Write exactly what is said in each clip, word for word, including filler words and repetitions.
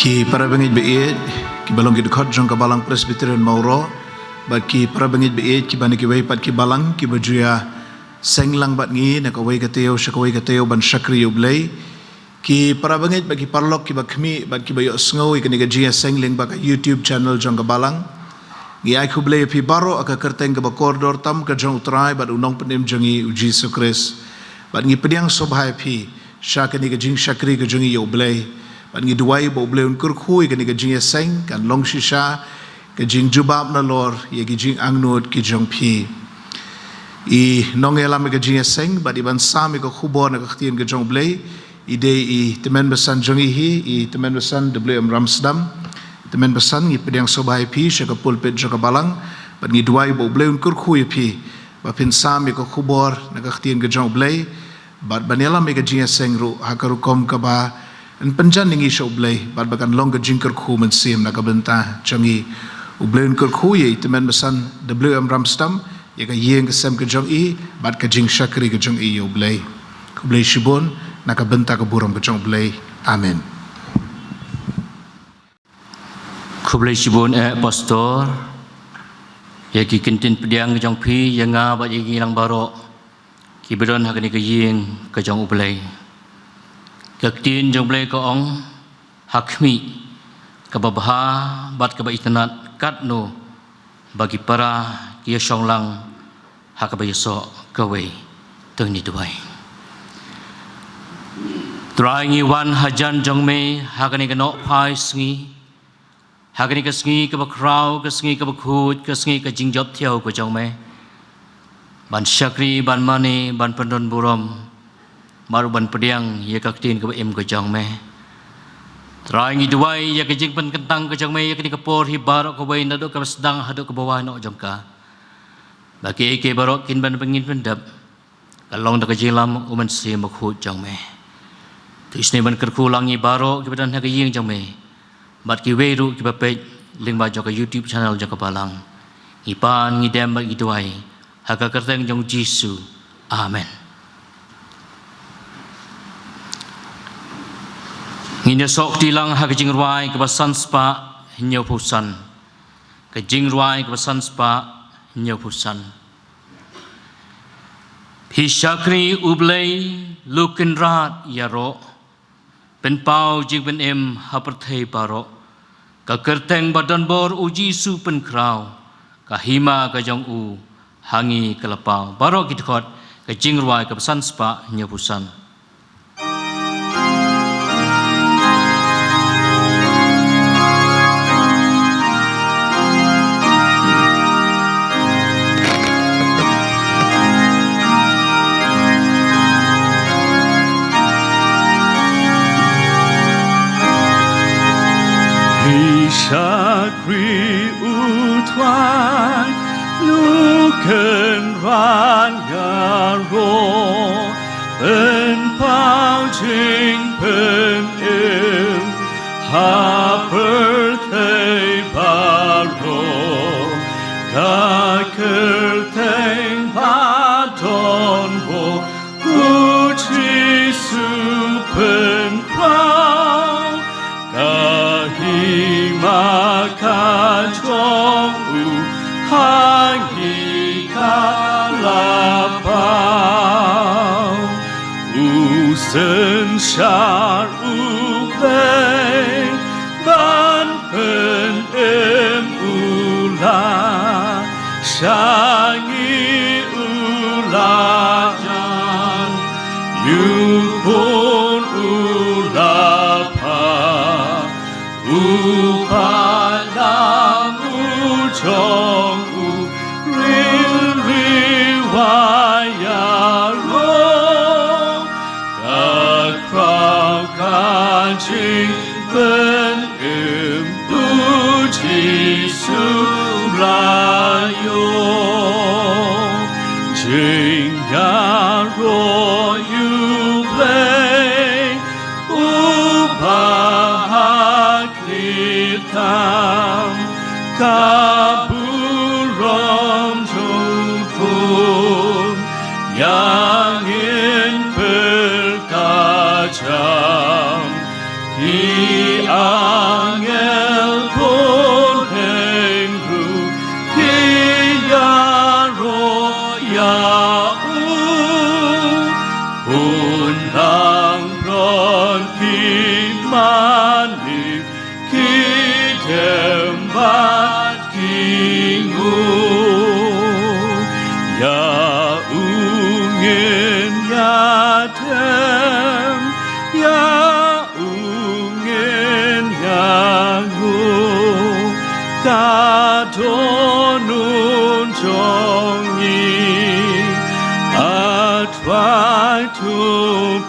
Ki para bangeit ba ïeit, ki ba long ki dkhot jong ka Balang Presbyterian Mawroh, bad ki para bangeit ba ïeit, ki ba na kiwei pat ki balang, ki ba ju ïa seng lang bad ngi, na kawei ka taïew sha kawei ka taïew ban shakri ïa U Blei. Ki para bangeit bad ki paralok, ki ba khmih bad ki ba ïohsngew ïa kane ka jingïaseng lyngba ka YouTube channel jong ka Balang. Ngi ai khublei ïa phi baroh ha ka kyrteng ka ba kordor tam ka jong U Trai bad U Nongpynim jong ngi U Jisu Khrist. Bad ngi pdiang sngewbha ïa phi sha kane ka jingshakri ka jong ngi ïa U Blei. Bad ngi duwai ba U Blei un kyrkhu ïa kane ka jingïaseng, kan long shisha ka jingjubab nalor ïa ki jingangnud ki jong phi. I nongïalam ïa ka jingïaseng bad i ban sam ïa ka khubor na ka ktien ka jong U Blei, i dei i tymmen basan jong ngi hi, i tymmen basan W M Ramsdam. Tymmen basan, ngi pdiang sngewbha ïa phi sha ka pulpit jong ka Balang, bad ngi duwai ba U Blei un kyrkhu ïa phi ba phin sam ïa ka khubor na ka ktien ka jong U Blei, bad ban ïalam ïa ka jingïaseng ruh ha ka rukom ka ba yn pynjan ïa ngi sha U Blei, bad ba kan long ka jingkyrkhu mynsiem na ka bynta jong ngi. U Blei un kyrkhu ïa i tymmen basan W M Ramsdam, ïa ka ïing ka sem ka jong i, bad ka jingshakri ka jong i ïa U Blei. Khublei shibun, na ka bynta ka burom ka jong U Blei. Amen. Khublei shibun eh Pastor, ïa ki kyntien pdiang ka jong phi ïa nga bad ïa ngi lang baroh ki ba don ha kane ka ïing ka jong U Blei. Ka ktien jong U Blei ka ong, ha khmih, ka ba bha bad ka ba itynnad katno ba ki para ki ïa shong lang ha ka ba ïasoh kawei. To ngin ïa duwai. Trai, ngi wan hajan jong me ha kane ka nohphai sngi, ha kane ka sngi ka ba khraw, ka sngi ka ba khuid, ka sngi ka jingjop thiaw ka jong me, ban shakri, ban mane, ban pyndon burom, bad ruh ban pdiang ïa ka ktien ka ba im ka jong me. Trai, ngi duwai ïa ka jingpynkyntang ka jong me ïa kane ka por hi baroh kawei, naduh ka ba sdang haduh ka ba wai noh jong ka, ba kiei kiei baroh kin ban pyngin pyndep, ka long da ka jingïalam U Mynsiem Bakhuid jong me. To isynei ban kyrkhu lang ïa ngi baroh ki ba don ha ka ïing jong me, bad kiwei ruh ki ba peit lyngba jong ka YouTube channel jong ka Balang. Ngi pan, ngi dem bad ngi duwai ha ka kyrteng jong U Jisu. Amen. Ngin ïasoh kti lang ha ka jingrwai ka ba san spah hynñiewphew san. Ka jingrwai ka ba san spah hynñiewphew san. Phi shakri U Blei, Lukin Rad ïaroh, pynpaw jingpynim ha pyrthei baroh. Ka kyrteng ba don bor U Jisu pynkhraw, ka hima ka jong u ha ngi ka la paw. Baroh ki dkhot, ka jingrwai ka ba san spah hynñiewphew san. Phi shakri U Trai, Lukin Rad ïaroh, pynpaw jingpynim ha pyrthei baroh. Ka kyrteng ba don bor U Jisu pynkhraw, ka hima ka jong u ha ngi ka la paw. U synshar U Blei ban pynim, u la shah ïa ngi, u la jan ïa u Khun, u la phah u Kpa lam u jong u, ril riewai ïaroh. Ka khraw ka jingpynim, U Jisu la ïoh. Jingïaroh ïa U Blei uba ha khlieh tam, ka burom jong U Khun, ïa ngin pyrta jam, ki Angel bun hynriew ki ïaroh ïa u, bun lang bron ki mane, ki dem bad ki nguh. Ïa u ngin ïa dem, ïa u ngin ïa nguh, ka dohnud jong ngi. A Trai, to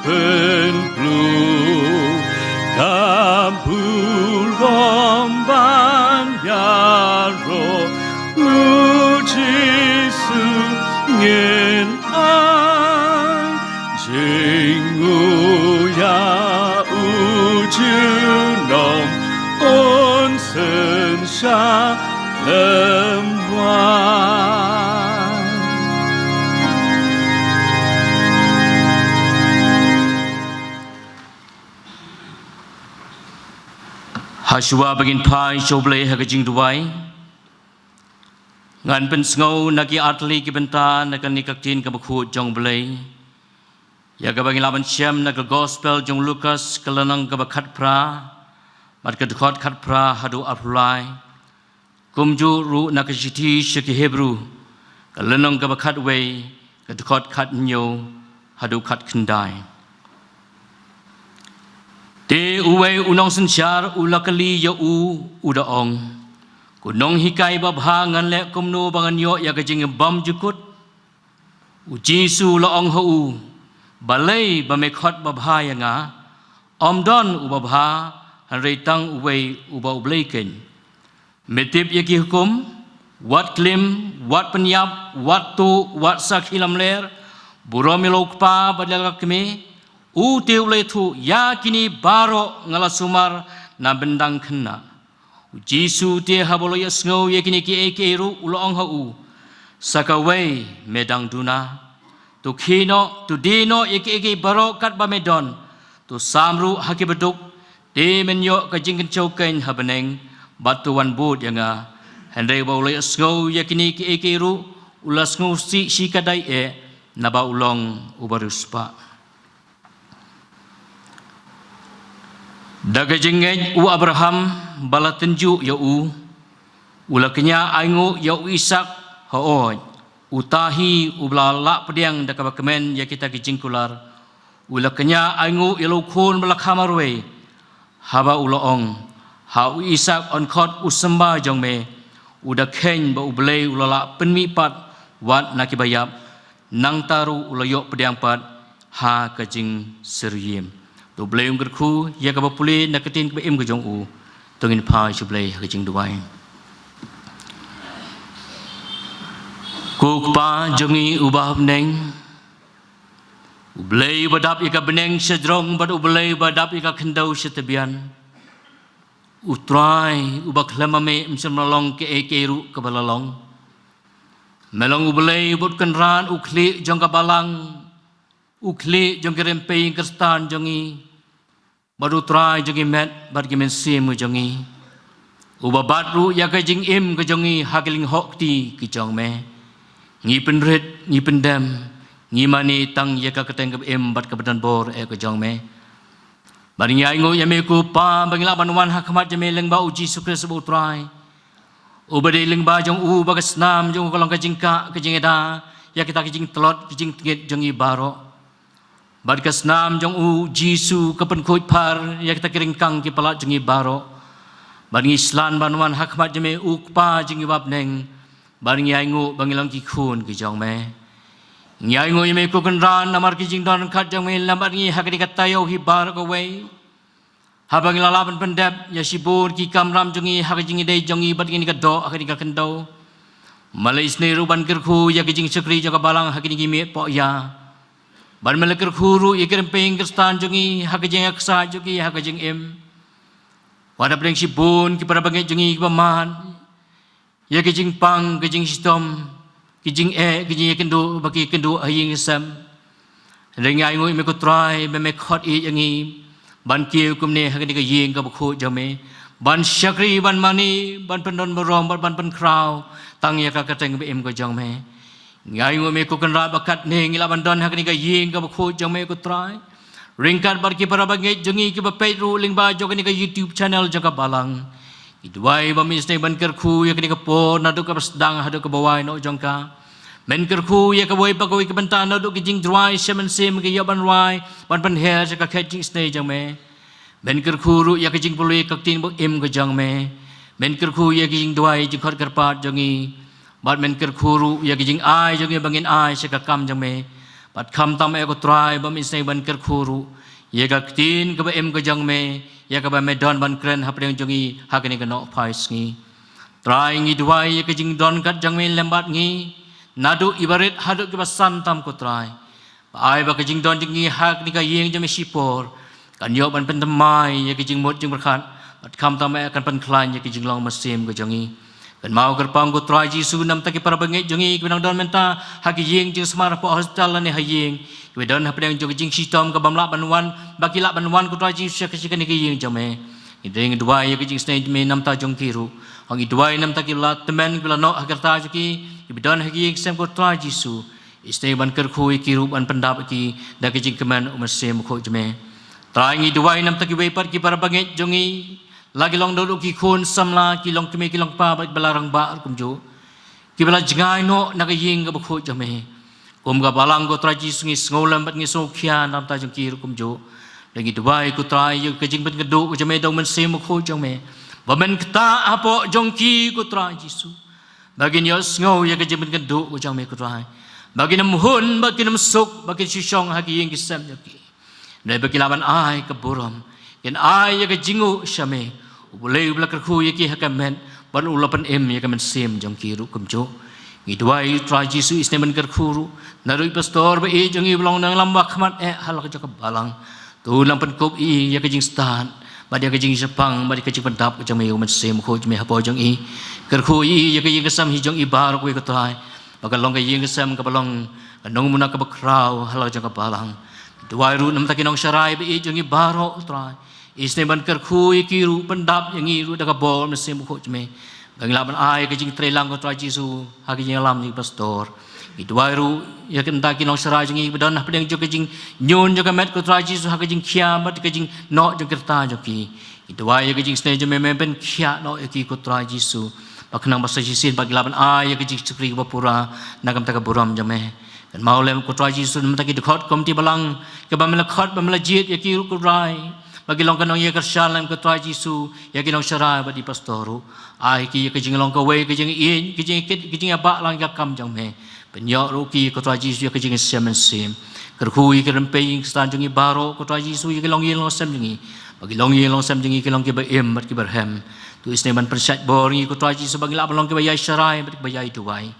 pynbluna ka burom ban ïaroh, U Jisu, ngin ai jingïarap ïa u junom un synshar lem wai. Hashwa ba ngin phai sha U Blei ha ka jingduwai, ngan pynsngew na ki artylli ki bynta na kane ka Ktien kaba khuid jong U Blei, ïa kaba ngi la ban shem na ka Gospel jong u Lukas, ka lynnong kaba khatphra, bad ka dkhot khatphra haduh arphew lai. Kumjuh ruh na ka shithi sha ki Hebru, ka lynnong kaba khatwei, ka dkhot khathynñiew haduh khatkhyndai. Te uwei u nongsynshar u la kylli ïa u, u da ong, Ko nonghikai babha, ngan leh kumno ba ngan ïoh ïa ka jingbymjukut? U Jisu u la ong ha u, Balei ba me khot babha ïa nga? Ym don u babha, hynrei tang uwei, uba U Blei keiñ. Me tip ïa ki hukum: Wat klim, wat pynïap, wat tuh, wat sakhi lamler, burom ïa la u kpa bad ïa la ka kmie. U te u la ïathuh, Ïa kine baroh nga la sumar na bynta khynnah. U Jisu te haba u la ïohsngew ïa kine kiei kiei ruh, u la ong ha u, Sa kawei me dang duna. To khie noh, to die noh ïa kiei kiei baroh katba me don, to sam ruh ha kiba duk, te men ïoh ka jingkynshew keiñ ha bneng, bad to wan bud ïa nga. Hynrei haba u la ïohsngew ïa kine kiei kiei ruh, u la sngewsih shikatdei eh, naba u long uba riewspah. Da ka jingngeit u Abraham ba la tynjuh ïa u, u la kñia ainguh ïa u Isaak, hooid, uta hi uba la lah pdiang da kaba kmen ïa kita ki jingkular. U la kñia ainguh ïa la u khun ba la kha marwei, haba u la ong, Ha u Isaak yn khot u symbai jong me. U da kheiñ ba U Blei u la lah pynmih pat wat na kiba ïap, nangta ruh u la ïoh pdiang pat ha ka jingsyriem. To U Blei un kyrkhu ïa kaba pule na ka ktien kaba im ka jong u. To ngin phai sha U Blei ha ka jingduwai. Ko Kpa jong ngi uba ha bneng, U Blei uba dap ïa ka bneng sha jrong bad U Blei uba dap ïa ka khyndew sha tbian, U Trai uba khlem ma me ym shym la long kaei kaei ruh kaba la long. Me long U Blei uba kynrad, u khlieh jong ka balang, u khlieh jong ki rympei Khristan jong ngi, bad U Trai jong ki met bad ki mynsiem jong ngi, uba bat ruh ïa ka jingim ka jong ngi ha ki lyngngohkti ki jong me. Ngi pynrit, ngi pyndem, ngi mane tang ïa ka kyrteng kaba im bad kaba don bor eh ka jong me. Bad ngi ainguh ïa me ko Kpa ba ngi lah ban wan ha khmat jong me lyngba U Jisu Khrist uba U Trai, uba dei lyngba jong u ba ka snam jong u ka long ka jingkah ka jingada ïa kita ki jingtlot ki jingtngit jong ngi baroh. Bad ka snam jong U Jisu ka pynkhuid phar ïa kita ki ryngkang ki palat jong ngi baroh. Bad ngi slan ban wan ha khmat jong me, U Kpa jong ngi uba ha bneng, bad ngi ainguh ba ngi long ki khun ki jong me. Ngi ainguh ïa me ko Kynrad namar ki jingdon ryngkat jong me lem bad ngi ha kane ka taïew hi baroh kawei. Haba ngi la lah ban pyndep ïa shibun ki kamram jong ngi ha ka jingïadei jong ngi bad kane ka doh ha kane ka khyndew, me la isynei ruh ban kyrkhu ïa ka jingshakri jong ka balang ha kine ki miet pohïa. Bad me la kyrkhu ruh ïa ki rympei Khristan jong ngi ha ka jingïaksaid jong ngi ha ka jingim. Wat hapdeng shibun ki para bangeit jong ngi kiba mad ïa ka jingpang, ka jingshitom, ka jingeh, ka jingïakynduh, ba ki kynduh ha ïing ha sem. Hynrei ngi ainguh ïa me ko Trai ba me khot ïa ngi, ban kiew kumne ha kane ka ïing kaba khuid jong me, ban shakri, ban mane, ban pyndon burom, ban, ban pynkhraw tang ïa ka kyrteng ba im ka jong me. Ngi ainguh ïa me ko Kynrad ba katne ngi lah ban don ha kane ka ïing kaba khuid jong me ko Trai, ryngkat bad ki para bangeit jong ngi kiba peit ruh lyngba jong kane ka YouTube channel jong ka Balang. Ngi duwai ba men isynei ban kyrkhu ïa kane ka por naduh kaba sdang haduh kaba wai noh jong ka. Men kyrkhu ïa kawei pa kawei ka bynta naduh ki jingduwai sha mynsiem ki ïoh ban rwai ban pynher sha ka khet jingisynei jong me. Men kyrkhu ruh ïa ka jingpule ka ktien ba im ka jong me. Men kyrkhu ïa ka jingduwai jingkhot kyrpad jong ngi. Bad men kyrkhu ruh ïa ka jingai jong ngi ba ngin ai sha ka kam jong me. Bad khamtam eh ko Trai ba men isynei ban kyrkhu ruh ïa ka ktien kaba im ka jong me, ïa kaba me don ban kren hapdeng jong ngi ha kane ka nohphai sngi. Trai ngi duwai ïa ka jingdon kat jong me lem bad ngi, naduh iba rit haduh kiba san tam ko Trai. Ba ai ba ka jingdon jong ngi ha kane ka ïing jong me shipor kan ïoh ban pynthymmai ïa ka jingmut jingpyrkhat, bad khamtam eh kan pynkhlaiñ ïa ka jinglong mynsiem ka jong ngi. Kynmaw kyrpang ko Trai Jisu namta ki para bangeit jong ngi kiba nang don mynta ha ka ïing jingsumar hapoh hospital lane ha ïing, kiba don hapdeng jong ka jingshitom ka bym lah ban wan, ba ki lah ban wan ko Trai Jisu sha ka, sha kane ka ïing jong me. Ngi dang duwai ïa ka jingisynei jong me namta jong ki ruh. Ngi duwai namta kiba la tymmen kiba la noh ha ka rta jong ki, kiba don ha ka ïing sem ko Trai Jisu. Isynei ban kyrkhu ïa ki ruh ban pyndap ïa ki da ka jingkmen u Mynsiem Bakhuid jong me. Trai ngi duwai namta kiwei pat ki para bangeit jong ngi, la ki long naduh ki khun samla, ki long kmie ki long kpa bad kiba la rangbah ruh kumjuh, kiba la jngai noh na ka ïing kaba khuid jong me. Kum ka Balang ko Trai Jisu ngi sngew lem bad ngi sngewkhia namta jong ki ruh kumjuh. Dang ngi duwai ko Trai ïa ka jingpynkynduh ka jong me da u Mynsiem Bakhuid jong me, ba men ktah hapoh jong ki ko Trai Jisu. Ba kin ïohsngew ïa ka jingpynkynduh ka jong me ko Trai. Ba kin ym hun, ba kin ym suk, ba kin shu shong ha ka ïing ka sem jong ki. Hynrei ba ki lah ban ai ka burom, kin ai ïa ka jingnguh sha me. U Blei uba la kyrkhu ïa ki ha ka met, bad u la pynim ïa ka mynsiem jong ki ruh kumjuh. Ngi duwai Trai Jisu isynei ban kyrkhu ruh naduh i pastor ba ïeit jong ngi ba long nongïalam ba khmat eh ha la ka jong ka Balang. To nang pynkup ïa i ïa ka jingstad bad ïa ka jingshaphang bad ïa ka jingpyndap ka jong me, ïa u Mynsiem Bakhuid jong me hapoh jong i. Kyrkhu ïa i ïa ka ïing ka sem hi jong i baroh kawei ko Trai, ba kan long ka ïing ka sem kaba long ka nongmuna kaba khraw ha la ka jong ka Balang. Duwai ruh namta ki nongsharai ba ïeit jong i baroh ko Trai. Isynei ban kyrkhu ïa ki ruh, pyndap ïa ngi ruh da ka bor Mynsiem Bakhuid jong me, ba ngin lah ban ai ka jingtreilang ko Trai Jisu ha ka jingïalam jong i pastor. Ngi duwai ruh ïa ki namta ki nongsharai jong ngi ba don hapdeng jong ka jingñiun jong ka met ko Trai Jisu ha ka jingkhia bad ka jingnoh jong ka rta jong ki. Ngi duwai ïa ka jingisynei jong me, men pynkhiah noh ïa ki ko Trai Jisu, ba khnang ba sa shisien ba ki lah ban ai ïa ka jingshakri kaba pura na ka bynta ka burom jong me. Kynmaw lem ko Trai Jisu namta ki dkhot komiti Balang, kiba me la khot ba me la jied ïa ki ruh ko Trai, ba ki long ka nongïakyrshan lem ko Trai Jisu ïa ki nongsharai bad i pastor ruh. Ai ki ïa ka jinglong kawei, ka jingïeit, ka jingïakit, ka jingïabahlang ïa ka kam jong me. Pynïoh ruh ki ko Trai Jisu ïa ka jingshem mynsiem. Kyrkhu ïa ki rympei ïing ki kstan jong ngi baroh ko Trai Jisu, ïa ki longïing longsem jong ngi, ba ki longïing longsem jong ngi ki long kiba im bad kiba rhem. To isynei ban pynshait bor ïa ngi ko Trai Jisu, ba ngin lah ban long kiba ïai sharai bad kiba ïai duwai.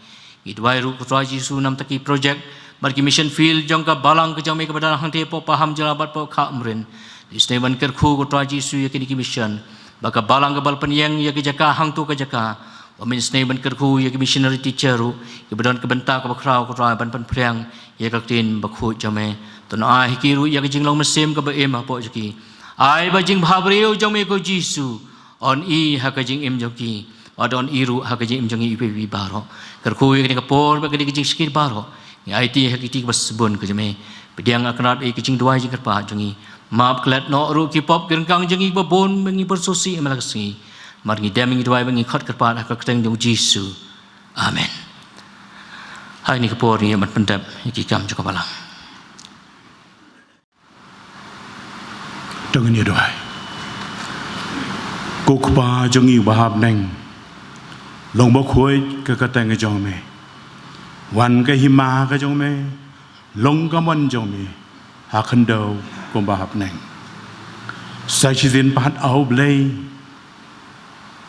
Ngi duwai ruh ko Trai Jisu namta ki projek bad ki mission field jong ka Balang ka jong me kaba don hangtei hapoh Paham Jylla bad hapoh Khah Umryn. To isynei ban kyrkhu ko Trai Jisu ïa kine ki mission, ba ka Balang kaba la pynïeng ïa ka jaka hangto ka jaka, ba men isynei ban kyrkhu ïa ki missionary teacher ruh, kiba don ka bynta kaba khraw ko Trai ban pynphriang ïa ka ktien bakhuid jong me. To nang ai ha ki ruh ïa ka jinglong mynsiem kaba im hapoh jong ki. Ai ba jingbhabriew jong me ko Jisu yn ïohi ha ka jingim jong ki, bad yn ïohi ruh ha ka jingim jong ngi iwei pa iwei baroh. Kyrkhu ïa kane ka por bad kane ka jingshakri baroh, ngi aiti ha ka kti kaba sbun ka jong me. Pdiang, A Kynrad, ïa ka jingduwai jingkyrpad jong ngi. Map klet noh ruh ki pop ki ryngkang jong ngi ba bun ba ngi pynsngewsih ha man la ka sngi. Namar ngi dem ngi duwai bad ngi khot kyrpad ha ka kyrteng jong u Jisu. Amen. Ha kane ka por ngi ïa ban pyndep ïa ki kam jong ka Balang. To ngin ïa duwai. Ko Kpa jong ngi uba ha bneng, long bakhuid ka kyrteng ka jong me. Wan ka hima ka jong me, long ka mon jong me ha khyndew kumba ha bneng. Sa shisien pat, A U Blei,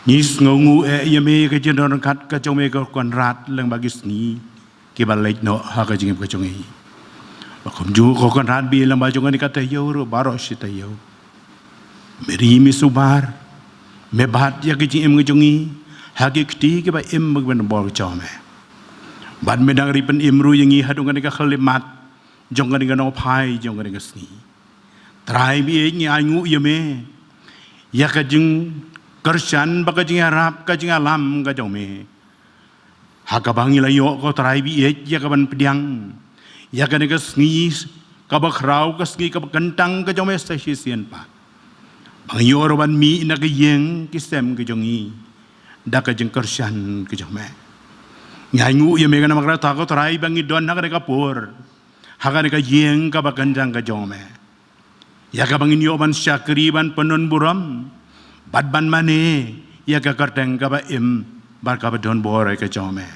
ngi sngewnguh eh ïa me ïa ka jingdon ryngkat ka jong me ko Kynrad lyngba ki sngi kiba leit noh ha ka jingim ka jong ngi. Ba kumjuh ko Kynrad ba ïeit lyngba jong kane ka taïew ruh, baroh shi taïew me ri me sumar, me bat ïa ka jingim ka jong ngi ha ki kti kiba im bad kiba na bor ka jong me. Bad me dang ri pynim ruh ïa ngi haduh kane ka khyllipmat jong kane ka nongphai jong kane ka sngi. Trai baieit, ngi ainguh ïa me ïa ka jingkyrshan bad ka jingïarap, ka jingïalam ka jong me, ha kaba ngi la ïoh ko Trai baieit ïa ka ban pdiang ïa kane ka sngi kaba khraw, ka sngi kaba kyntang ka jong me sa shisien pat. Ba ngi ïoh ruh ban mih na ka ïing ki sem ka jong ngi da ka jingkyrshan ka jong me. Ngi ainguh ïa me namar kata ko Trai ba ngi don ha kane ka por, ha kane ka ïing kaba kyntang ka jong me, ïa kaba ngin ïoh ban shakri, ban pyndon burom bad ban mane ïa ka kyrteng kaba im bad kaba don bor ka jong me.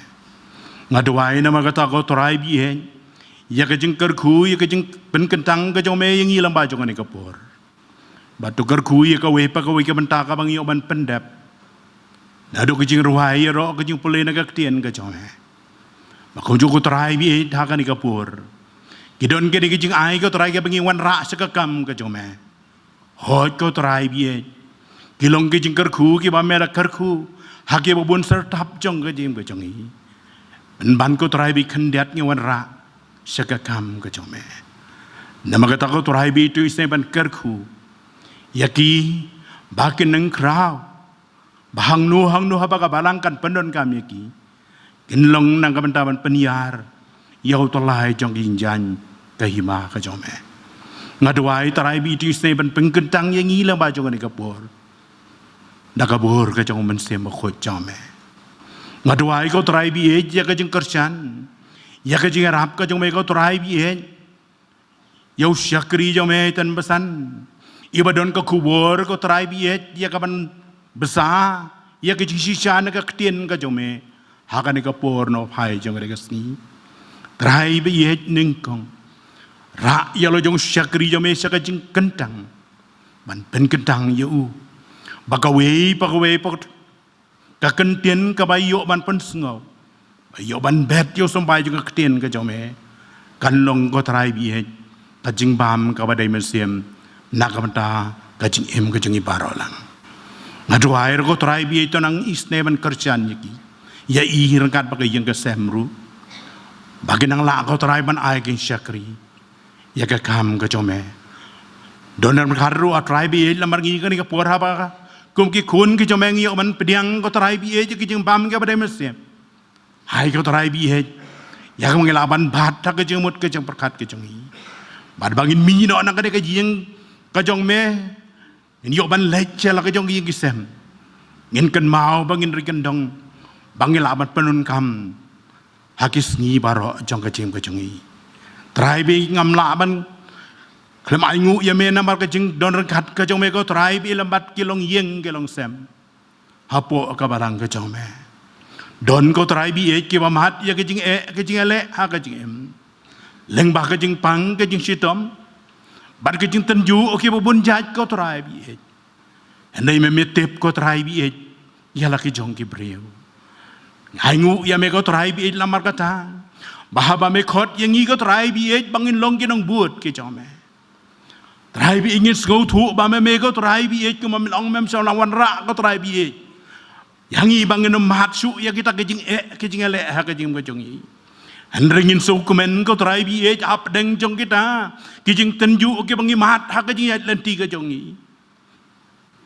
Nga duwai namar kata ko Trai baieit ïa ka jingkyrkhu, ïa ka jingpynkyntang ka jong me ïa ngi lyngba jong kane ka por. Bad to kyrkhu ïa kawei pa kawei ka bynta kaba ngi ïoh ban pyndep naduh ka jingrwai ïaroh, ka jingpule na ka ktien ka jong me. Ba kumjuh ko Trai baieit, ha kane ka por ki don kine ki jingai ko Trai kaba ngi wanrah sha ka kam ka jong me. Hooid ko Trai baieit, ki long ki jingkyrkhu kiba me la kyrkhu ha kiba bun syrtap jong ka jingim ka jong ngi. Pynban ko Trai baieit, khyndiat ngi wanrah sha ka kam ka jong me. Namar kata ko Trai baieit, to isynei ban kyrkhu ïa ki ba kin nang khraw ba hangno hangno haba ka balang kan pyndonkam ïa ki, kin long na ka bynta ban pynïar ïa u tyllai jong ka jingjan ka hima ka jong me. Nga duwai Trai baieit, to isynei ban pynkyntang ïa ngi lyngba jong kane ka por da ka bor ka jong u Mynsiem Bakhuid jong me. Nga duwai ko Trai baieit ïa ka jingkyrshan, ïa ka jingïarap ka jong me ko Trai baieit, ïa u shakri jong me Tan Basan, iba don ka khubor ko Trai baieit ïa ka ban bsa ïa ka jingshisha na ka ktien ka jong me ha kane ka por, na u phai jong kane ka sngi. Trai baieit, nyngkong rah ïa la jong u shakri jong me sha ka jingkyntang, ban pynkyntang ïa u ba kawei pa kawei pa ka ktien kaba ïoh ban pynsngew, ba ïoh ban bet ïa u symbai jong ka ktien ka jong me, kan long ko Trai baieit ka jingbam kaba dei mynsiem na ka bynta ka jingim ka jong ngi baroh lang. Nga duwai ruh ko Trai baieit, to nang isynei ban kyrshan ïa ki, ïa i ryngkat bad ka ïing ka sem ruh, ba kin nang lah ko Trai ban ai ka jingshakri ïa ka kam ka jong me. Don ryngkat ruh ko Trai baieit, namar ngi kane ka por haba kum ki khun ka jong me ngi ïoh ban pdiang ko Trai baieit ïa ka jingbam kaba dei mynsiem, hai ko Trai baieit, ïa kaba ngi lah ban bat ha ka jingmut ka jingpyrkhat ka jong ngi, bad ba ngin mih noh na kane ka ïing ka jong me, ngin ïoh ban leit sha la ka jong ka ïing ka sem, ngin kynmaw ba ngin ri kyndong, ba ngin lah ban pyndonkam ha ki sngi baroh jong ka jingim ka jong ngi. Trai baieit, ngam lah ban khlem ainguh ïa me namar ka jingdon ryngkat ka jong me ko Trai baieit, lem bad ki longïing ki longsem hapoh ka balang ka jong me. Don ko Trai baieit kiba mad ïa ka jingeh ka jingïaleh ha ka jingim, lyngba ka jingpang ka jingshitom bad ka jingtynjuh kiba bun jait ko Trai baieit. Hynrei me, me tip ko Trai baieit ïa la ki jong ki briew. Nga ainguh ïa me ko Trai baieit namar kata, ba haba me khot ïa ngi ko Trai baieit ba ngin long ki nongbud ki jong me, Trai baieit, ngin sngewthuh ba me, me ko Trai baieit, kumba me la ong, mem shym la wanrah ko Trai baieit ïa ngi ba ngin ym mad shuh ïa kita ki jingeh ki jingïaleh ha ka jingim ka jong ngi. Hynrei ngin sngewkmen ko Trai baieit, hapdeng jong kita ki jingtynjuh kiba ngi mad ha ka jingïaid lynti ka jong ngi,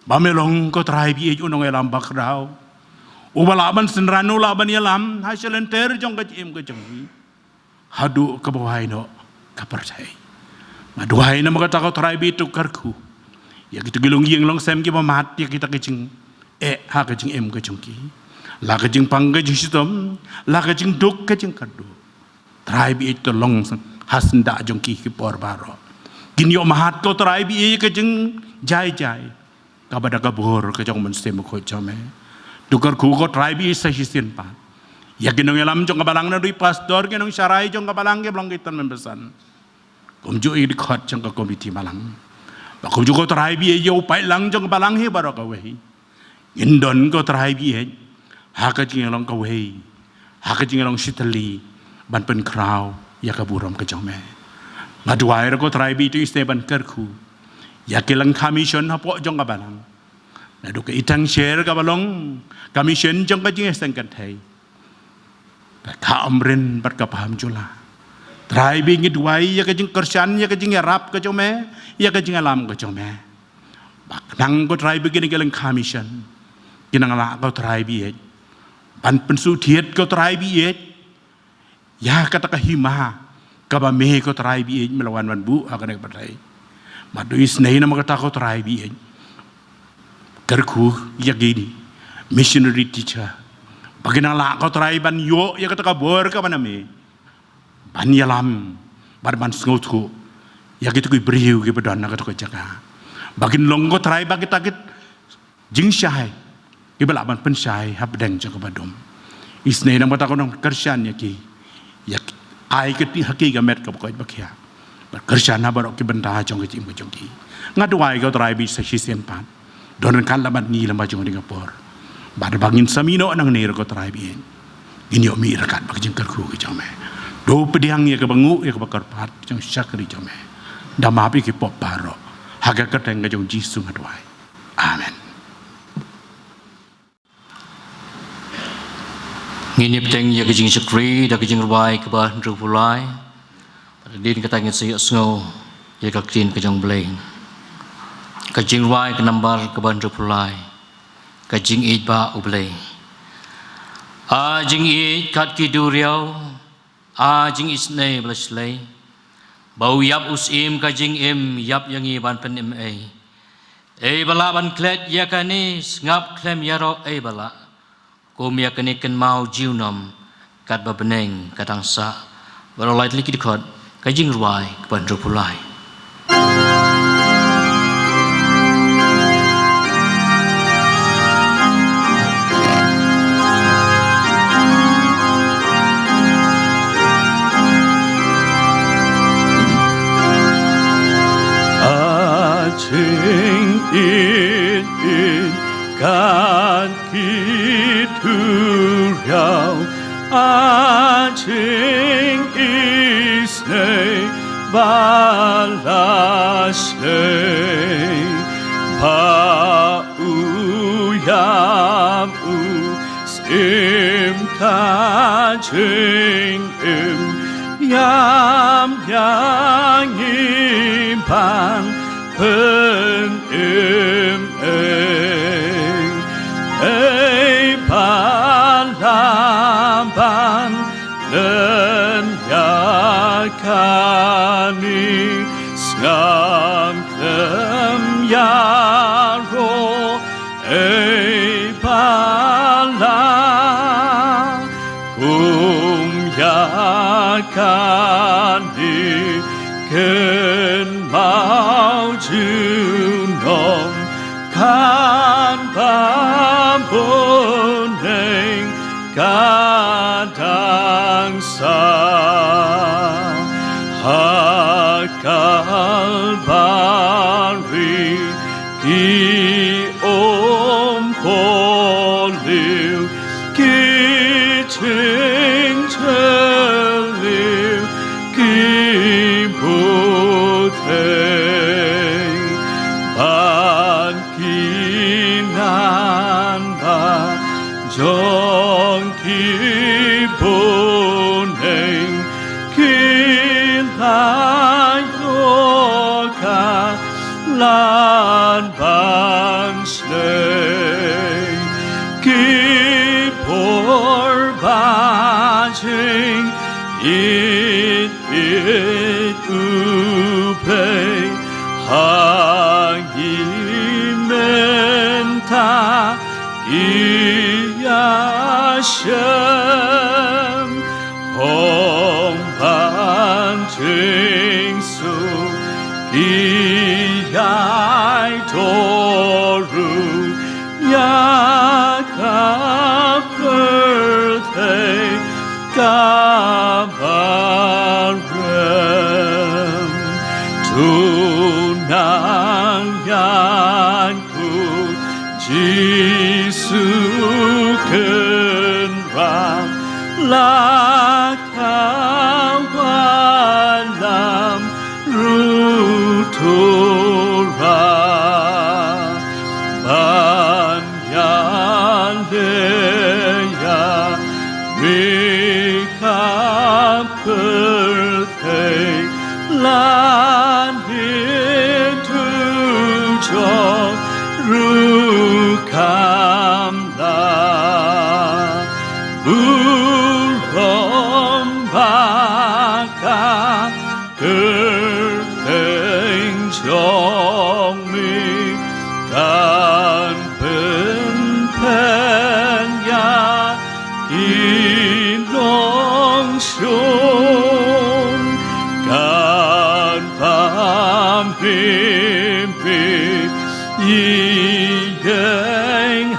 ba me long ko Trai baieit u nongïalam bakhraw, uba lah ban synran, u lah ban ïalam ha shalynter jong ka jingim ka jong ngi haduh kaba wai noh ka pyrthei. Nga duwai namar kata ko Trai baieit, to kyrkhu ïa kita ki longïing longsem kiba mad ïa kita ki jingeh ha ka jingim ka jong ki, la ka jingpang ka jingshitom, la ka jingduk ka jingkyrduh. Trai baieit, to long ha syndah jong ki ki por baroh. Kin ïoh mad ko Trai baieit ïa ka jingjai jai kaba da ka bor ka jong u Mynsiem Bakhuid jong me. To kyrkhu ko Trai baieit sa shisien pat ïa ki nongïalam jong ka balang, naduh i pastor, ki nongsharai jong ka balang, kiba long ki tymmen basan, kumjuh i dkhot jong ka komiti balang, bad kumjuh ko Trai baieit ïa u paidlang jong ka balang hi baroh kawei. Ngin don ko Trai baieit ha ka jingïalong kawei, ha ka jingïalong shitylli, ban pynkhraw ïa ka burom ka jong me. Nga duwai ruh ko Trai baieit, to isynei ban kyrkhu ïa ki lyngkha mission hapoh jong ka balang, naduh ka Itang Sher kaba long ka mission jong ka jingïaseng kynthei, ka Kha Umryn bad ka Pahamjula, Trai baieit, ngi duwai ïa ka jingkyrshan, ïa ka jingïarap ka jong me, ïa ka jingïalam ka jong me. Ba khnang ko Trai ba kine ki lyngkha mission kin nang lah ko Trai baieit ban pynsuhthied ko Trai baieit ïa kata ka hima kaba me ko Trai baieit me la wan ban buh ha kane ka pyrthei. Bad to isynei namar kata ko Trai baieit, kyrkhu ïa kine missionary teacher ba kin nang lah ko Trai ban ïoh ïa kata ka bor kaba na me ban ïalam bad ban sngewthuh ïa kito ki briew kiba don ha kato ka jaka. Ba kin long ko Trai ba kita ki jingshai kiba lah ban pynshai hapdeng jong kaba dum. Isynei namar kata ko nang kyrshan ïa ki, ïa ki, ai kti ha ki ka met kaba koit ba khiah. Bad kyrshan ha baroh ki bynta jong ka jingim ka jong ki. Nga duwai ko Trai ba sa shisien pat don ryngkat lem bad ngi lem bad jong ka ding ka por. Bad ba ngin sa mih noh nangne ruh ko Trai baieit, ngin ïoh mih ryngkat bad ka jingkyrkhu ka jong me. To pdiang ïa kaba nguh, ïa kaba kyrpad jong shakri jong me. Da map ïa ki pop baroh. Ha ka kyrteng ka jong Jisu nga duwai. Amen. Ngin ïa bteng ïa ka jingshakri da ka jingrwai kaba hynriewphew lai. Bad hadien kata ngin sa ïohsngew ïa ka ktien ka jong U Blei. Ka jingrwai ka nambar kaba hynriewphew lai. Ka jingïeit ba U Blei. A jingïeit kat ki duriaw, a jingisynei ba la shlei. Ba u ïap u syiem ka jingim, ïap ïa ngi ban pynim ei. Ei ba lah ban klet ïa kane, sngap khlem ïaroh ei ba lah. Kum ïa kane kynmaw junom, katba bneng ka dang sah. Baroh lai tylli ki dkhot, ka jingrwai kaba hynriewphew lai. A jingïeit kat ki duriaw, a jingisynei ba la shlei, ba u ïap u syiem ka jingim, ïap ïa ngi ban pynim ei. Ei ba lah ban len ïa kane, sngap khlem ïaroh ei ba lah. Kum ïa kane kynmaw junom, katba bneng ka dang sah. Ha Kalbari ki um bor leh, ki jynjar leh, ki bud ei. Bad ki nang ba jong ki bun ei, ki la ïoh ka lad ban shlei. Ki bor ba jingïeit ïeit U Blei ha ngi mynta ki ïashem. Ong ban jingsuk ki ïai dur ruh ïa ka pyrthei kaba rem. To nang ïaid, ko Jisu Kynrad, la ka wallam ruh to rah ban ïaleh ïa me ka pyrthei.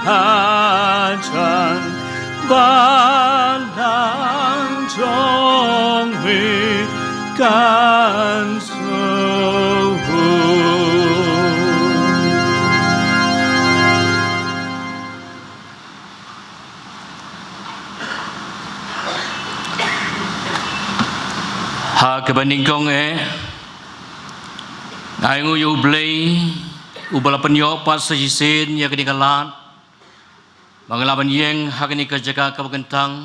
Hajan balang jong me kan suhu. Ha kaba nyngkong eh, nga ainguh ïa U Blei uba la pynïoh pat sa shisien ïa kane ka lad ba nga lah ban ïeng ha kane ka jaka kaba kyntang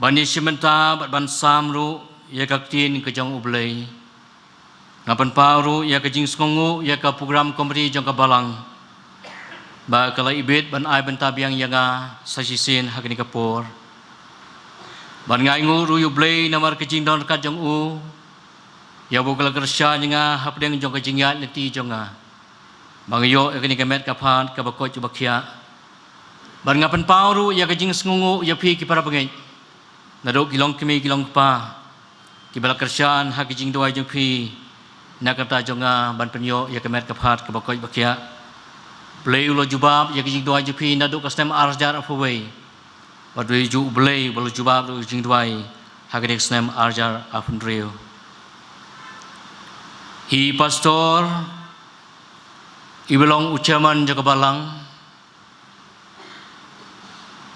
ban ïashim bynta bad ban sam ruh ïa ka ktien ka jong U Blei. Nga pynpaw ruh ïa ka jingsngewnguh ïa ka program committee jong ka balang ba ka la ibit ban ai bynta biang ïa nga sa shisien ha kane ka por. Bad nga ainguh ruh ïa U Blei namar ka jingdon ryngkat jong u ïa uba u la kyrshan ïa nga hapdeng jong ka jingïaid lynti jong nga ba nga ïoh ïa kane ka met ka phad kaba koit kaba khiah. Bad nga pynpaw ruh ïa ka jingsngewnguh ïa phi ki para bangeit, naduh ki longkmie ki longkpa, kiba la kyrshan ha ki jingduwai jong phi na ka bynta jong nga ban pynïoh ïa ka met ka phad kaba koit ba khiah. U Blei u la jubab ïa ki jingduwai jong phi naduh ka snem ar hajar arphew wei bad u ju U Blei uba la jubab ruh ïa ki jingduwai ha kane ka snem ar hajar arphew hynriew. I pastor, iba long u chairman jong ka balang,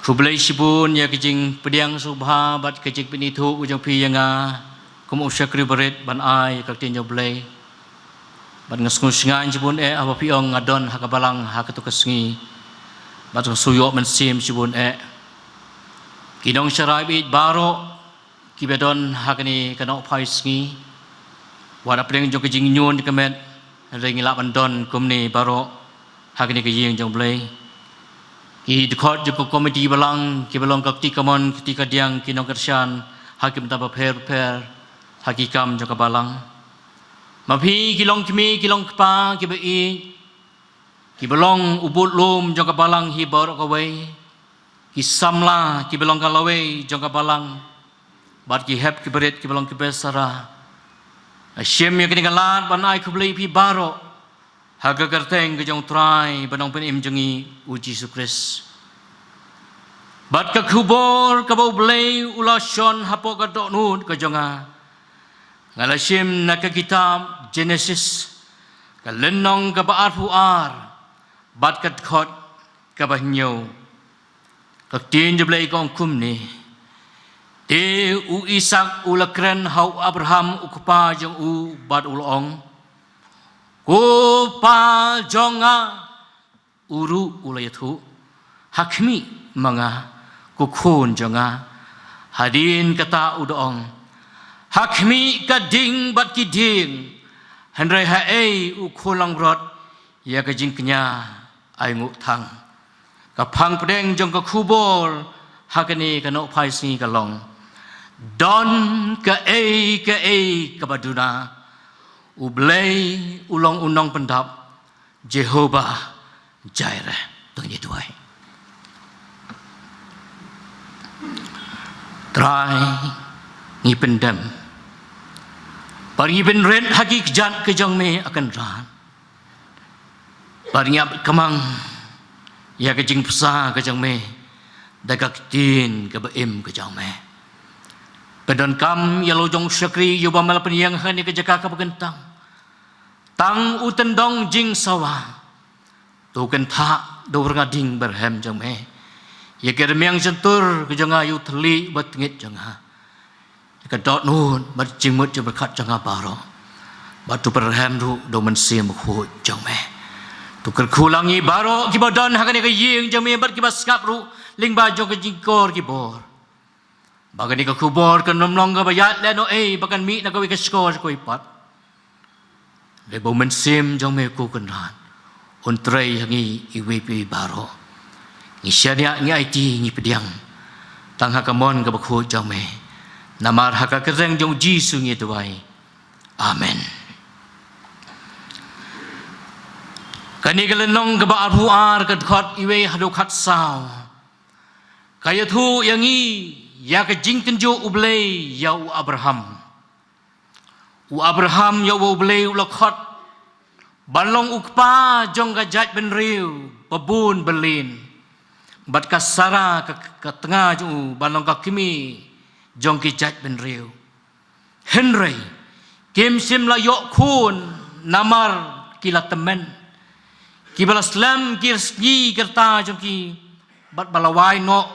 khublei shibun ïa ka jingpdiang sngewbha bad ka jingpynithuh jong phi ïa nga kum u shakri barit ban ai ka ktien jong U Blei. Bad nga sngewsngaiñ shibun eh haba phi ong nga don ha ka balang ha kato ka sngi. Bad nga sngewsih mynsiem shibun eh. Ki nongsharai baieit baroh kiba don ha kane ka nohphai sngi, wat hapdeng jong ka jingñion jong ka met, hynrei ngi lah ban don kumne baroh ha kane ka ïing jong U Blei. Ki dkhot jong ka komiti balang kiba long ka kti kamon kti kadiang, ki nongkyrshan ha ki bynta bapher bapher ha ki kam jong ka balang. Ma phi ki longkmie ki longkpa kiba ïeit, kiba long u budlum jong ka balang hi baroh kawei, ki samla kiba long ka lawei jong ka balang, bad ki hep ki barit kiba long ki best sara. Nga shim ïa kane ka lad ban ai khublei ïa phi baroh ha ka kyrteng ka jong U Trai bad U Nongpynim jong ngi U Jisu Khrist. Bad ka khubor kaba U Blei u la shon hapoh ka dohnud ka jong nga, nga la shim na ka kitab Jenesis, ka lynnong kaba arphew ar bad ka dkhot kaba hynñiew. Ka ktien jong U Blei ka ong kumne: Te u Isaak u la kren ha u Abraham u kpa jong u bad u la ong, Ko pa jong nga. U ruh u la ïathuh, Ha khmih ma nga, ko khun jong nga. Hadien kata u da ong, Ha khmih ka ding bad ki dieng, hynrei haei u khun langbrot ïa ka jingkñia, ainguh thang. Ka phang pdeng jong ka khubor ha kane ka nohphai sngi ka long, Don kaei kaei kaba duna, U Blei u long u nongpyndap, Jehobah Jireh. To ngin ïa duwai. Trai, ngi pyndem bad ngi pynrit ha ki kjat ka jong me, A Kynrad. Bad ngi ap kmang ïa ka jingpynsah ka jong me da ka ktien kaba im ka jong me. Pyndonkam ïa la u jong u shakri ïa uba me la pynïeng ha kane ka jaka kaba kyntang. Tang u tyndong jingsawa, to kynthah da u rnga ding barhem jong me. Ïa ka rmiang shyntur ka jong nga, ïa u thylliej ba tngit jong nga, ïa ka dohnud bad jingmut jingpyrkhat jong nga baroh, bad to pynrhem ruh da u Mynsiem Bakhuid jong me. To kyrkhu lang ïa baroh kiba don ha kane ka ïing jong me bad kiba sngap ruh lyngba jong ka jingkor ki bor, ba kane ka khubor kan ym long kaba ïaid lehnohei ba kan mih na kawei ka shkor sha kawei pat. Hynrei ba u Mynsiem jong me, Ko Kynrad, un trei ha ngi iwei pa iwei baroh. Ngi shaniah, ngi aiti, ngi pdiang tang ha ka mon kaba khuid jong me. Namar ha ka kyrteng jong u Jisu ngi duwai. Amen. Kane ka lynnong kaba arphew ar, ka dkhot iwei haduh khatsaw, ka ïathuh ïa ngi ïa ka jingtynjuh U Blei ïa u Abraham. U Abraham ïa uba U Blei u la khot ban long u kpa jong ka jaitbynriew bun bylin. Bad ka Sara ka, ka tnga jong u ban long ka kmie jong ki jaitbynriew. Hynrei kim shym la ïoh khun namar ki la tymmen. Kiba la slem ki sngi ki rta jong ki bad ba la wai noh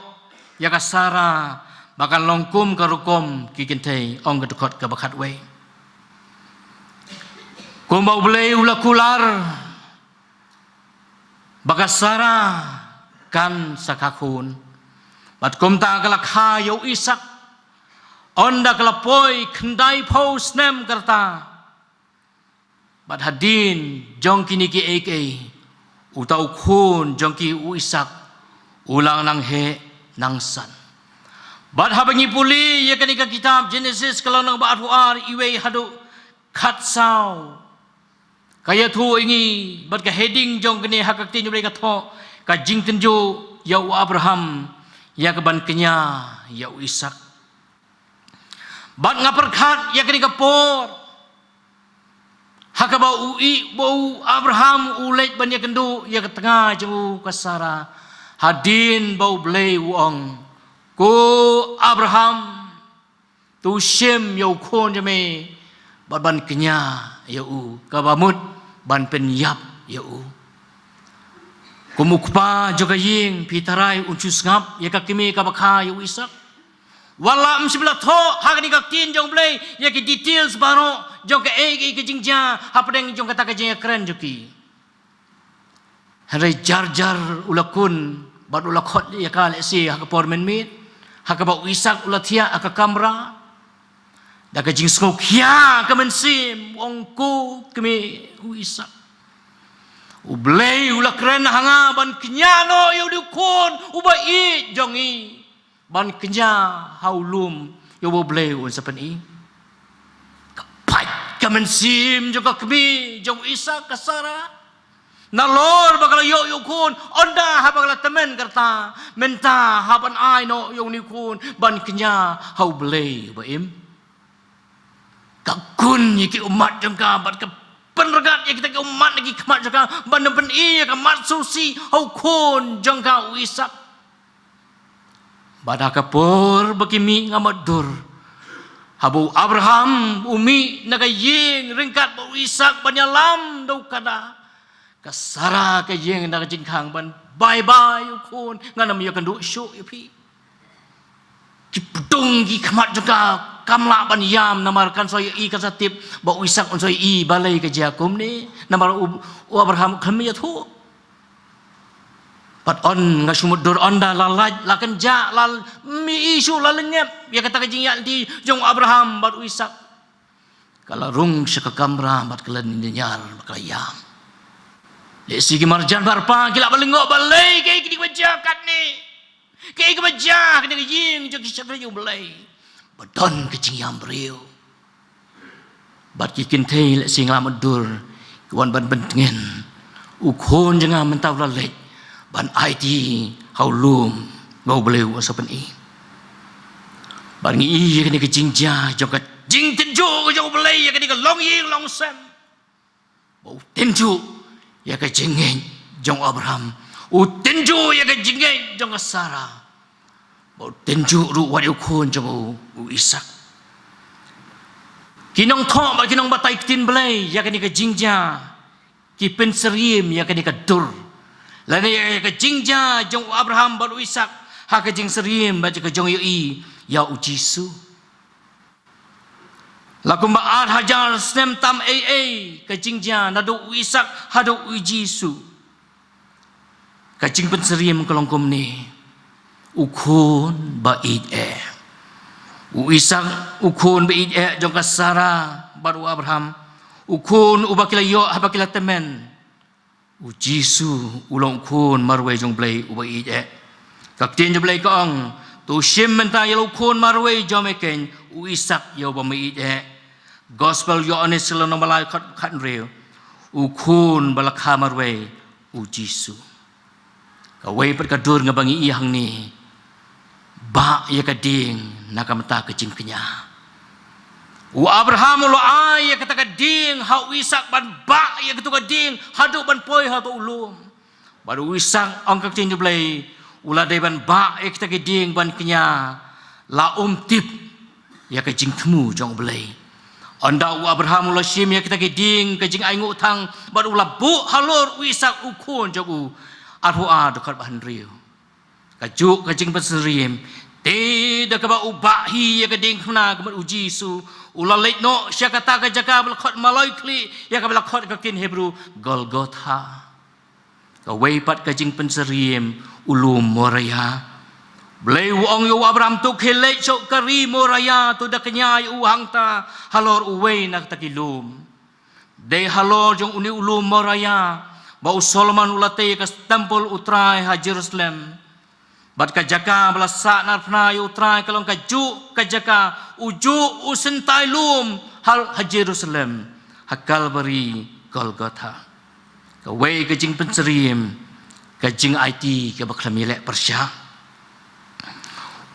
ïa ka Sara ba kan long kum ka rukom ki kynthei, ong ka dkhot kaba khatwei. Kumba U Blei u la kular ba ka Sara kan sa kha khun, bad kumta ka la kha ïa u Isak. Ynda ka la poi khyndaiphew snem ka rta. Bad hadien jong kine kiei kiei, uta u khun jong ki u Isak u la nang heh nang san. Bad haba ngi pule ïa kane ka kitab Jenesis ka lynnong ba arphew ar, iwei haduh khatsaw, ka ïathuh ïa ngi, bad ka heading jong kane ha ka ktien U Blei ka thoh, ka jingtynjuh ïa u Abraham ïa ka ban kñia ïa u Isak. Bad nga pyrkhat ïa kane ka por ha kaba u i, ba u Abraham u leit ban ïakynduh ïa ka tnga jong u ka Sara, hadien ba U Blei u ong, "Ko Abraham, to shim ïa u khun jong me bad ban kñia ïa u, kaba mut ban pynïap ïa u." Kum u kpa jong ka ïing, phi tharai un shu sngap ïa ka kmie kaba kha ïa u Isak. Wat la ym shym la thoh ha kane ka ktien jong U Blei ïa ki details baroh jong kaei kaei ka jingjia hapdeng jong kata ka jingïakren jong ki. Hynrei jar jar u la khun bad u la khot ïa ka, lehse ha ka por mynmiet, ha kaba u Isak u la thiah ha ka kamra. Da ka jingsngewkhia ka mynsiem, u ong, "Ko kmie, u Isak, U Blei u la kren ha nga ban kñia noh ïa u khun uba ïeit jong ngi, ban kñia ha u lum ïa uba U Blei un sa pyni." Ka pait ka mynsiem jong ka kmie jong u Isak, ka Sara. Nalor ba ka la ïoh ïa u khun, ynda haba ka la tymmen ka rta, mynta hap ban ai noh ïa une u khun ban kñia ha U Blei uba im. Ka khun ïa ki ummat jong ka bad ka pynrngat ïa kita ki ummat na ki khmat jong ka ban ym pyni ïa ka mat sngewsih ha u khun jong ka u Isak. Bad ha ka por ba ki mih nga mutdur, haba u Abraham u mih na ka ïing ryngkat bad u Isak ban ïalam da u kada, ka Sara ka ïeng na ka jingkhang ban bye bye u khun, ngan ym ïakynduh shuh ïa phi. Ki pdung ki khmat jong ka, kam lah ban ïam namar kan sa ïohi, kan sa tip ba u Isak un sa ïohi balei ka jia kumne, namar u, u Abraham u khlem ïathuh. Bad ynda nga shu mutdur, ynda la lait la kynjah, la mih shuh, la lyngngoh ïa kata ka jingïaid lynti jong u Abraham bad u Isak, ka la rung sha ka kamra bad ka la niar bad ka la ïam. Lehse ki marjan marpa ki lah ban lyngngoh balei, kaei kaba jia katne, kaei kaba jia ha kane ka ïing jong ki shakri jong U Blei ba don ka jingïam briew. Bad ki kynthei lehse nga la mutdur, ki wan ban pyntngen, u khun jong nga mynta u la leit ban aiti ha u lum ba U Blei u sa pyni. Bad ngi i ïa kane ka jingjia jong ka jingtynjuh jong U Blei ïa kane ka longïing longsem. Ba u tynjuh ïa ka jingngeit jong u Abraham, u tynjuh ïa ka jingngeit jong ka Sara, ba u tynjuh ruh wat ïa u khun jong u, u Isak. Ki nongthoh bad ki nongbatai ktien Blei ïa kane ka jingjia ki pynsyriem ïa kane ka dur, lane ïa ka jingjia jong u Abraham bad u Isak ha ka jingsyriem bad ka jingïohi ïa u Jisu. La kumba ar hajar snem tam ei ei ka jingjia naduh u Isak haduh u Jisu. Ka jingpynsyriem ka long kumne: u khun ba ïeit eh, u Isak, u khun ba ïeit eh jong ka Sara bad u Abraham, u khun uba ki la ïoh haba ki la tymmen. U Jisu u long u khun marwei jong U Blei uba ïeit eh. Ka ktien jong U Blei ka ong, "To shim mynta ïa la u khun marwei jong me keiñ, u Isak, ïa uba me ïeit eh." Gospel Ïoannis lynnong ba lai, khat, khathynriew. U khun ba la kha marwei, u Jisu. Kawei pat ka dur nga ba ngi i hangne, bah ïa ka dieng na ka bynta ka jingkñia. U Abraham u la ai ïa kata ka dieng ha u Isak ban bah ïa katu ka dieng haduh ban poi ha uto u lum. Bad u Isak, ong ka ktien U Blei, u la dei ban bah ïa kita ki dieng ban kñia, la um tip ïa ka jingthmu jong U Blei. Ynda u Abraham u la shim ïa kita ki dieng ka jingainguh thang, bad u la buh halor u Isak u khun jong u. Arphew ar dkhot ba hynriew. Kajuh ka jingpynsyriem. Te da kaba u bah hi ïa ka diengphna ka mut u Jisu, u la leit noh sha kata ka jaka ba la khot maloi khlieh, ïa kaba la khot ka ktien Hebru Golgotha. Kawei pat ka jingpynsyriem, u lum Moria. Blei u ong ïa u Abraham, to khie leit sha ka ri Moria, to da kñia ïa u hangta halor uwei na kita ki lum. Dei halor jong une u lum Moria ba u Solomon u la tei ïa ka templ U Trai ha Jerusalem. Bad ka jaka ba la sah narphna ïa U Trai ka long kajuh ka jaka, ujuh u syntai lum ha, ha Jerusalem, ha Kalbari, Golgotha. Kawei ka jingpynsyriem, ka jingaiti kaba khlem ïaleh pyrshah.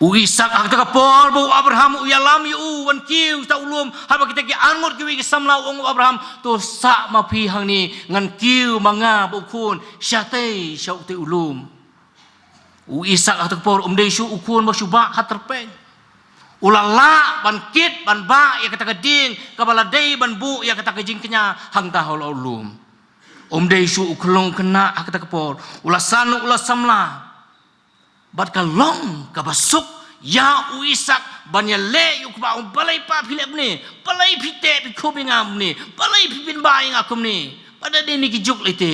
U Isak ha kata ka por ba u Abraham u ïalam ïa u ban kiew sha uta u lum, haba kita ki arngut kiwei ki samla u ong u Abraham, to sah ma phi hangne, ngan kiew ma nga bad u khun shatei sha utei u lum. U Isak ha kata ka por um dei shuh u khun ba shu bah ha tyrpeng. U la lah ban kit ban bah ïa kata ka dieng kaba la dei ban buh ïa kata ka jingkñia hangta halor u lum. Um dei shuh u khyllung khynnah ha kata ka por. U la san u la samla. Bad ka long kaba suk ïa u Isak ban ïaleh ïa u kpa, u ong, balei pa phi leh kumne, balei phi teh phi khup ïa nga kumne, balei phi pynbha ïa nga kumne. Bad da dei kine ki juk lei te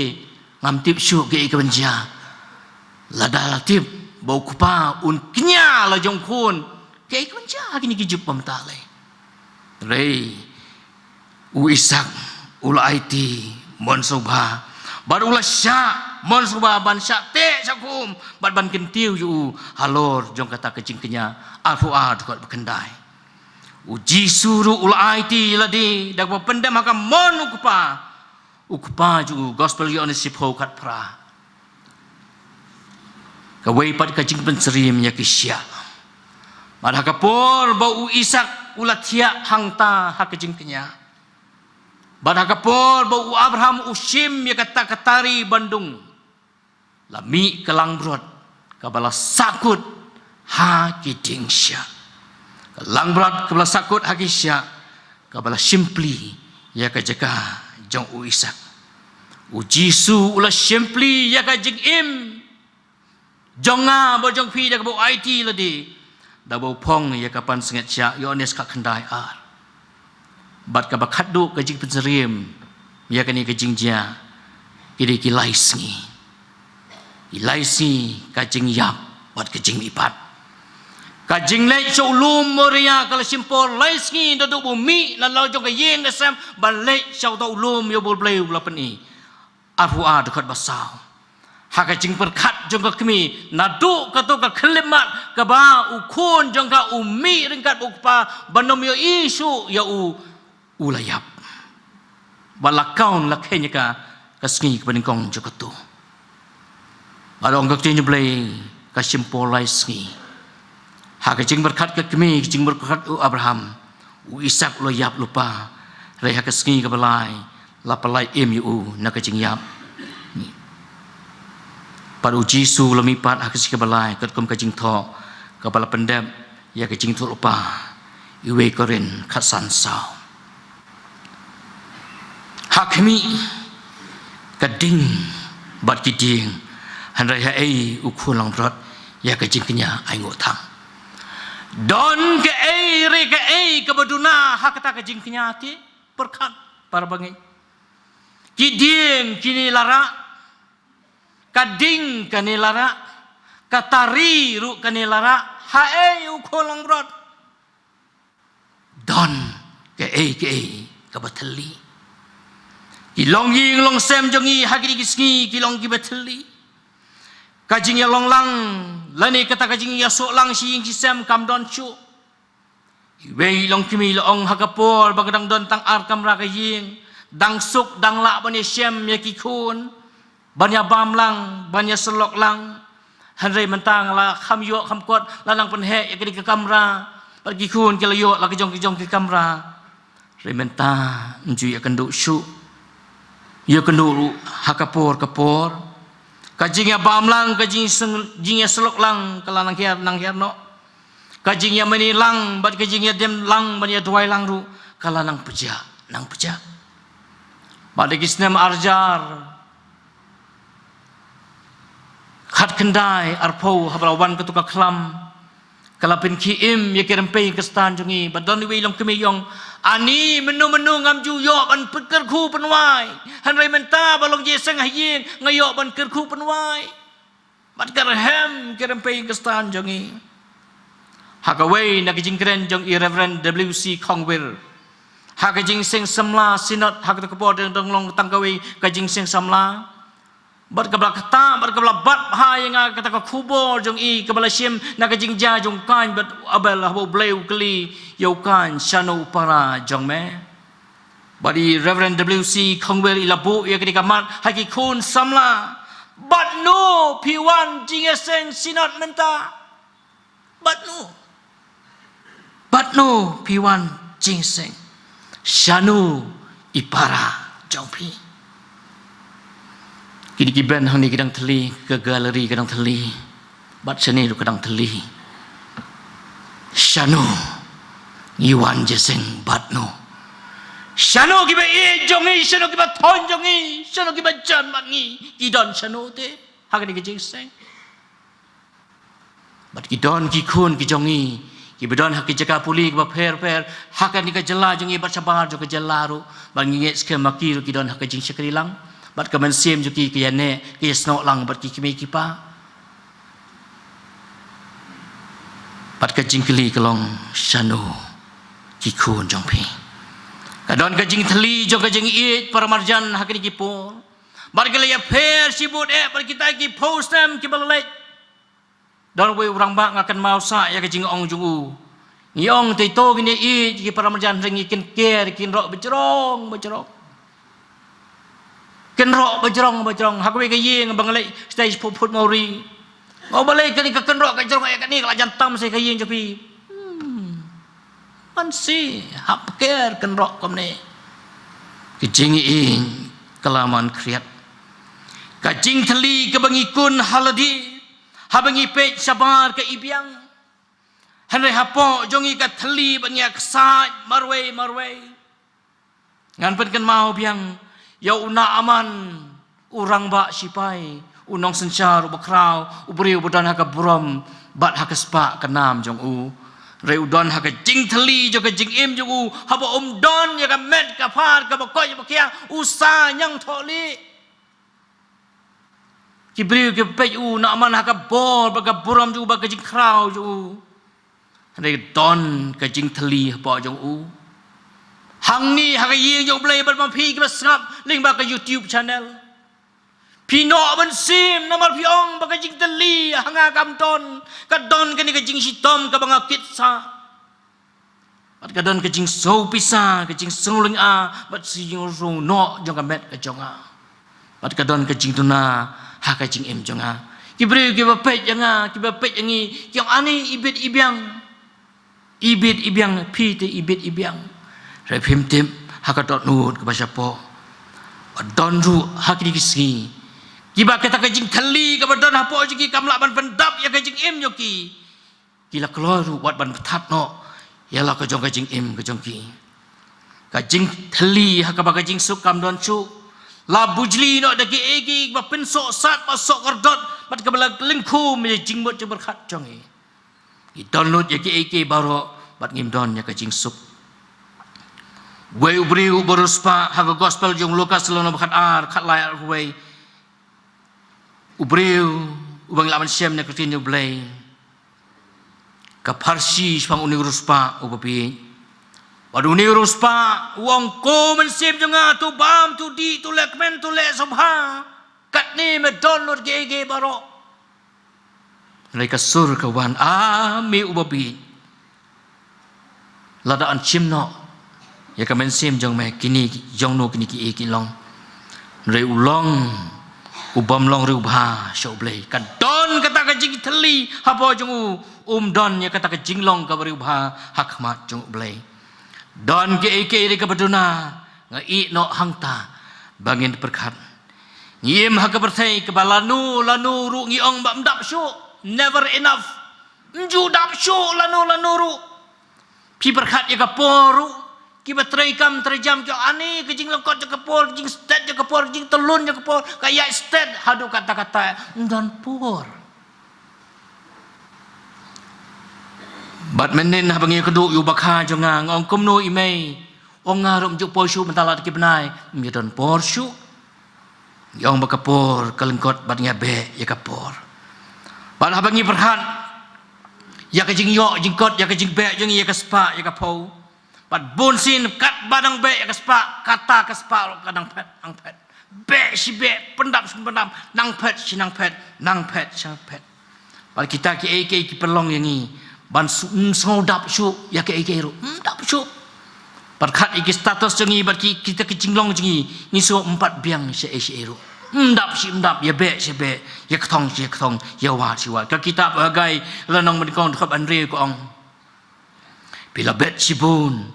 ngam tip shuh kaei kaban jia. Lada la tip ba u kpa un kñia la jong u khun, kaei kaban jia ha kine ki juk ba mynta lei. Hynrei u Isak u la aiti mon sngewbha, bad u la shah mon sngewbha ban shah teh shah khum bad ban kyntiew ïa u halor jong kata ka jingkñia. Arphew ar dkhot ba khyndai. U Jisu ruh u la aiti ïa lade da kaba pyndem ha ka mon u Kpa. U Kpa jong u, Gospel Ïoannis shiphew khatphra. Kawei pat ka jingpynsyriem ïa ki shiah. Bad ha ka por ba u Isak u la thiah hangta ha ka jingkñia, bad ha ka por ba u Abraham u shim ïa kata ka tari bandung, la mih ka langbrot kaba la sahkut ha ki dieng shiah. Ka langbrot kaba la sahkut ha ki shiah, kaba la shimti ïa ka jaka jong u Isak. U Jisu u la shimti ïa ka jingim jong nga bad jong phi da kaba u aiti ïa lade da ba u phong ïa ka pansngiat shiah, Ïoannis khatkhyndai ar. Bad kaba khatduh ka jingpynsyriem ïa kane ka jingjia, ki dei ki lai sngi. Ki lai sngi ka jingïap bad ka jingmihpat. Ka jingleit sha u lum Moria ka la shim por lai sngi, naduh ba u mih na la jong ka ïing ka sem ban leit sha uta u lum ïa uba U Blei u la pyni. Arphew ar dkhot ba saw. Ha ka jingpyrkhat jong ka kmie, naduh kato ka khyllipmat kaba u khun jong ka u mih ryngkat bad u kpa ban ym ïohi shuh ïa u, u la ïap. Bad la kaun la kheiñ ïa ka, ka sngi kaba nyngkong jong kato. Bad ong ka ktien U Blei, ka shim por lai sngi. Ha ka jingpyrkhat ka kmie, ka jingpyrkhat u Abraham, u Isak u la ïap lypa. Hynrei ha ka sngi kaba lai, la pyllait im ïa u na ka jingïap. Bad u Jisu u la mihpat ha ka sngi kaba lai, katkum ka jingthoh kaba la pyndep ïa ka jingïathuhlypa, Iwei Korinth khatsan saw. Ha khmih, ka ding bad ki dieng, hynrei haei u khun langbrot ïa ka jingkñia ainguh thang. Don kaei re kaei kaba duna ha kata ka jingkñia te, pyrkhat para bangeit. Ki dieng kine la rah, ka ding kane la rah, ka tari ruh kane la rah, haei u khun langbrot. Don kaei kaei kaba thylli. Ki longïing longsem jong ngi ha kine ki sngi ki long kiba thylli. Ka jingïalong lang lane kata ka jingïasoh lang shi ïing shi sem kam don shuh. Iwei i longkmie i la ong ha ka por ba ka dang don tang ar kamra ka ïing, dang suk dang lah ban ïashem ïa ki khun, ban ïabam lang, ban ïasyllok lang. Hynrei mynta nga la kham ïoh kham kot, la nang pynheh ïa kane ka kamra. Bad ki khun ki la ïoh la ki jong ki jong ki kamra. Hynrei mynta ym ju ïakynduh shuh. Ïakynduh ruh ha ka por ka por. Ka jingïabam lang, ka jingseng-, jingïasyllok lang, ka la nang hiar, nang hiar noh. Ka jingïamane lang, bad ka jingïadem lang, bad ïaduwai lang ruh, ka la nang pjah, nang pjah. Bad ha ki snem arhajar khatkhyndai arphew, haba la wan katto ka khlam, ka la pynkhie im ïa ki rympei Khristan jong ngi, bad don iwei i longkmie i ong, ani mynno mynno ngam ju ïoh ban pynkyrkhu pynwai. Hynrei mynta ba long jingïaseng ha ïing, nga ïoh ban kyrkhu pynwai. Bad ka rhem ki rympei Khristan jong ngi. Ha kawei na ki jingkren jong i Reverend W C Khongwir, ha ka jingseng samla Synod, ha kata ka por dang long tang kawei ka jingseng samla. Bad kaba la ktah, bad kaba la bat bha ïa nga kata ka khubor jong i, kaba la shim na ka jingjia jong u Kain bad u Abel, haba U Blei u kylli ïa u Kain, shano u para jong me? Bad i Reverend W C Khongwir i la buh ïa kane ka mat ha ki khun samla. Bad no phi wan jingïaseng Synod mynta? Bad no? Bad no phi wan jingïaseng? Shano i para jong phi? Kine ki bench hangne ki dang thylli, ka gallery ka dang thylli. Bad shane ruh ka dang thylli. Shano ngi wan jingïaseng bad no? Shano kiba ïeit jong ngi, shano kiba thoiñ jong ngi, shano kiba jan bad ngi, ki don shano te ha kane ka jingïaseng? Bad ki don ki khun ki jong ngi kiba don ha ki jaka pule kiba pher pher ha kane ka jylla jong ngi bad shabar jong ka jylla ruh, bad ngi ngeit skhem ma ki ruh ki don ha ka jingshakri lang, bad ka mynsiem jong ki ka ïaneh, ka ïasnoh lang bad ki kmie ki kpa. Bad ka jingkylli ka long, shano ki khun jong phi? Ka don ka jingthylli jong ka jingïeit para marjan ha kine ki por. Bad ka la ïapher shibun eh bad kita ki phew snem kiba la leit. Don uwei u rangbah nga kynmaw sah ïa ka jingong jong u. Ngi ong te to kine ïeit ki para marjan, hynrei ngi kynker, kynroh bajrong bajrong. Kynroh bajrong bajrong. Ha kawei ka ïing ba nga leit stage phuh phut Mawri. Nga ong balei kane ka kynroh ka jrong, eh, kane ka la jan tam sa ka ïing jong phi. Hmm. Mynsiem, hap ker kynroh kumne. Ka jingïeit ka la man khriat. Ka jingthylli kaba ngi kun ha lade, haba ngi peit shabar ka i biang. Hynrei hapoh jong ngi ka thylli ba ngi ïaksaid marwei marwei. Ngan pynkynmaw biang ïa u Naaman, u rangbah sipai, u nongsynshar uba khraw, u briew uba don ha ka burom bad ha ka spah ka nam jong u. Hynrei u don ha ka jingthylli jong ka jingim jong u, haba um don ïa ka met ka phad kaba koit ba khiah, u sa ñiangthohlieh. Ki briew ki peit u Naaman ha ka bor bad ka burom jong u bad ka jingkhraw jong u. Hynrei don ka jingthylli hapoh jong u. Hangne ha ka ïing jong U Blei bad ma phi kiba sngap lyngba ka YouTube channel, phi noh mynsiem namar phi ong ba ka jingthylli ha nga kam don. Ka don kane ka jingshitom kaba nga kit sah. Bad ka don ka jingsngew pisa, ka jingsngew lynga, bad ka jingsngew noh jong ka met ka jong nga. Bad ka don ka jingduna ha ka jingim jong nga. Ki briew kiba peit ïa nga, kiba peit ïa ngi, ki ong ani ibit ibiang. Ibit ibiang, phi te ibit ibiang. Hynrei phim tip ha ka dohnud kaba shapoh. Bad don ruh ha kine ki sngi kiba kata ka jingthylli kaba don hapoh jong ki kam lah ban pyndap ïa ka jingim jong ki. Ki la kloi ruh wat ban pynthap noh ïa la ka jong ka jingim ka jong ki. Ka jingthylli ha kaba ka jingsuk kam don shuh. La bujli noh da kiei kiei ba pynsohsat ba sohkordot bad kaba la lyngkhum ïa jingmut jingpyrkhat jong ngi. Ngi don lut ïa kiei kiei baroh bad ngim don ïa ka jingsuk. Wei u briew uba riewspah ha ka gospel jong u Lukas lynnong ba khatar, khatlai, arphew wei. U briew uba ngi lah ban shem na ka ktien U Blei, ka pharshi shaphang une u riewspah uba bieit. Bad une u riewspah u ong, ko mynsiem jong nga, to bam, to dih, to leh kmen, to leh sngewbha. Katne me don lut kiei kiei baroh. Hynrei ka sur ka wan, a me uba bieit, lada yn shim noh ïa ka mynsiem jong me, kine jong no kine kiei ki long. Hynrei u long u bym long riewbha sha U Blei. Ka don kata ka jingthylli hapoh jong u, um don ïa kata ka jinglong kaba riewbha ha khmat jong U Blei. Don kiei kiei ruh kaba duna, nga ïeh noh hangta ba ngin pyrkhat. Ngi im ha ka pyrthei kaba lano lano ruh ngi ong ba ym dap shuh, never enough. Ym ju dap shuh lano lano ruh. Phi pyrkhat ïa ka por ruh, kiba trei kam trei jam ki ong ani ka jinglyngkot jong ka por, ka jingstet jong ka por, ka jingtyllun jong ka por, ka ïaid stet haduh katta katta, ym don por. Bad mynnin haba ngi ïakynduh ïa u bakha jong nga, nga ong kumno i mei, ong nga ruh ym ju poi shuh mynta la da ki bnai, ym ïa don por shuh. Ngi ong ba ka por ka lyngkot bad ngi ïa beh ïa ka por. Bad haba ngi pyrkhat ïa ka jingïoh jingkot, ïa ka jingbeh jong ngi, ïa ka spah ïa ka phew, bad bun sien katba nang beh ïa ka spah, kata ka spah ruh ka nang phet nang phet. Beh shi beh, pyndap shi pyndap, nang phet shi nang phet, nang phet shi nang phet. Bad kita kiei kiei ki pynlong ïa ngi ban sngew dap shuh ïa kiei kiei ruh, ym dap shuh. Bad kat ïa ki status jong ngi, bad ki, kita ki jinglong jong ngi, ngi sngew ym pat biang shaei shaei ruh. Ym dap shi ym dap, ïa beh shi beh, ïa kthong shi ïa kthong, ïa wad shi wad. Ka kitab Hagai lynnong ba nyngkong dkhot ba hynriew ka ong, phi la bet shibun,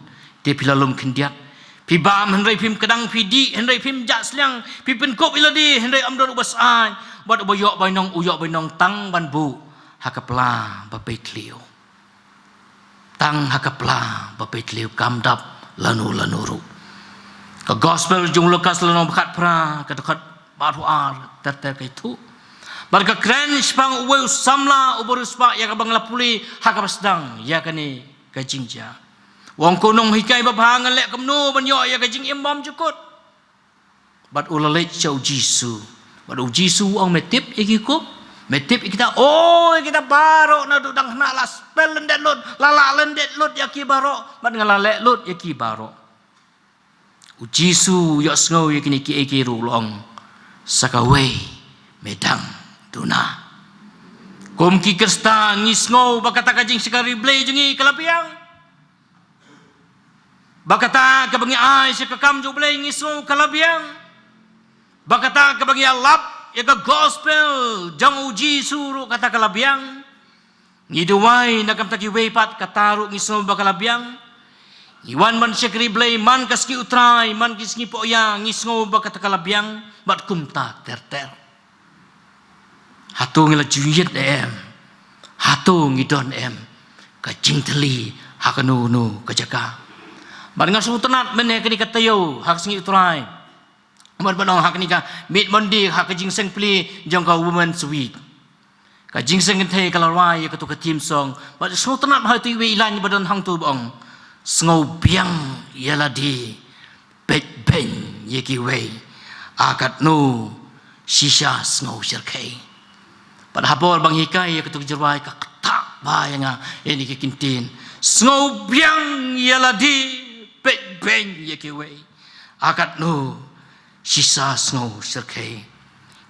te phi la lum khyndiat. Phi bam hynrei phim kdang, phi dih hynrei phim jah sliang, phi pynkup ïa lade hynrei ym don uba syaid, bad uba ïoh bainong u ïoh bainong tang ban buh ha ka pla ba pei thliew. Tang ha ka pla ba pei thliew, kam dap lano lano ruh. Ka gospel jong u Lukas lynnong ba khatphra, ka dkhot ba arphew ar ter ter ka ïathuh. Bad ka kren shaphang uwei u samla uba riewspah ïa kaba nga la pule ha kaba sdang ïa kane ka jingjia. U ong, ko nonghikai babha, ngan leh kumno ban ïoh ïa ka jingim bymjukut? Bad u la leit sha u Jisu. Bad u Jisu u ong, me tip ïa ki hukum? Me tip ïa kita? O, ïa kita baroh naduh dang khynnah la spell lyndet lut, la lah lyndet lut ïa ki baroh, bad nga la leh lut ïa ki baroh. U Jisu u ïohsngew ïa kine kiei kiei ruh, u la ong, sa kawei me dang duna. Kum ki Khristan ngi sngew ba kata ka jingshakri Blei jong ngi ka la biang. Ba kata kaba ngi ai sha ka kam jong U Blei ngi sngew ka la biang. Ba kata kaba ngi ïalap ïa ka gospel jong u Jisu ruh kata ka la biang. Ngi duwai na ka bynta kiwei pat, kata ruh ngi sngew ba ka la biang. Ngi wan ban shakri Blei man ka sngi U Trai, man ki sngi Pohiar, ngi sngew ba kata ka la biang, bad kumta ter ter. Hato ngi la ju ïit em? Hato ngi don em ka jingthylli ha kano kano ka jaka? Bad nga sngewtynnat mynne kane ka taïew ha ka sngi U Trai, bad ban ong ha kane ka mid Monday ha ka jingseng plie jong ka Women's Week, ka jingseng kynthei ka la rwai ïa kato ka theme song. Bad sngewtynnat ha ito iwei i line ba don hangto ba ong, sngew biang ïa lade, peit beiñ ïa kiwei, a katno shisha sngew shyrkhei. Bad ha por ba nga hikai ïa kato ka jingrwai, ka ktah bha ïa nga ïa kine ki kyntien, sngew biang ïa lade, peit beiñ ïa kiwei, a katno shisha sngew shyrkhei.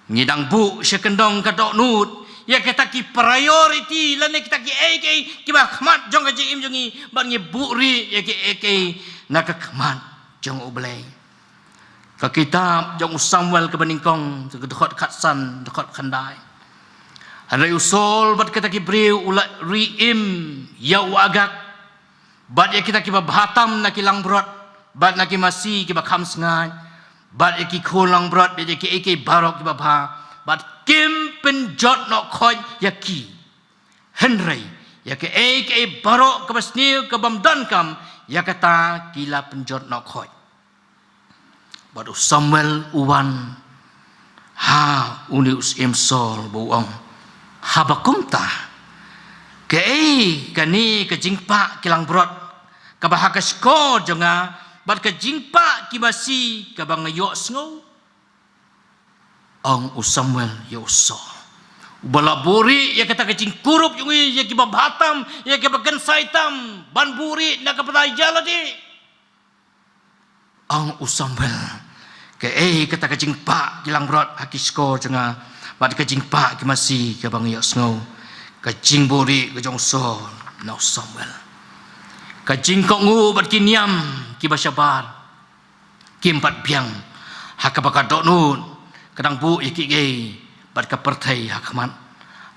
Ngi dang buh sha kyndong ka dohnud ïa kita ki priority lane kita kiei kiei kiba khmat jong ka jingim jong ngi, bad ngi buhrieh ïa kiei kiei na ka khmat jong U Blei. Ka kitab jong u Samuel kaba nyngkong, ka dkhot khatsan, dkhot khyndai. Hynrei u Saul bad kita ki briew u la ri im ïa u Agag, bad ïa kita kiba bha tam na ki langbrot bad na ki masi kiba kham sngaid, bad ïa ki khun langbrot, bad ïa kiei kiei baroh kiba bha, bad kim pynjot noh khoit ïa ki. Hynrei ïa kiei kiei baroh kaba sniew kabym donkam, ïa kata ki la pynjot noh khoit. Bad u Samuel u wan ha une u syiem Saul bad u ong, haba kumta, kaei kane ka jingpah ki langbrot kaba ha ka shkor jong nga, bad ka jingpah ki masi kaba nga ïohsngew? Ong u Samuel ïa u Saul, uba la buhrieh ïa kata ka jingkurup jong ngi ïa kiba bha tam, ïa kiba kynsai tam, ban buhrieh na ka bynta ïa lade. Ong u Samuel, kaei kata ka jingpah ki langbrot ha ki shkor jong nga, bad ka jingpah ki masi kaba nga ïohsngew? Ka jingbuhrieh ka jong u Saul na u Samuel. Ka jingkohnguh bad ki niam kiba shabar kim pat biang ha kaba ka dohnud ka dang buh ïa kiei kiei bad ka pyrthei ha khmat.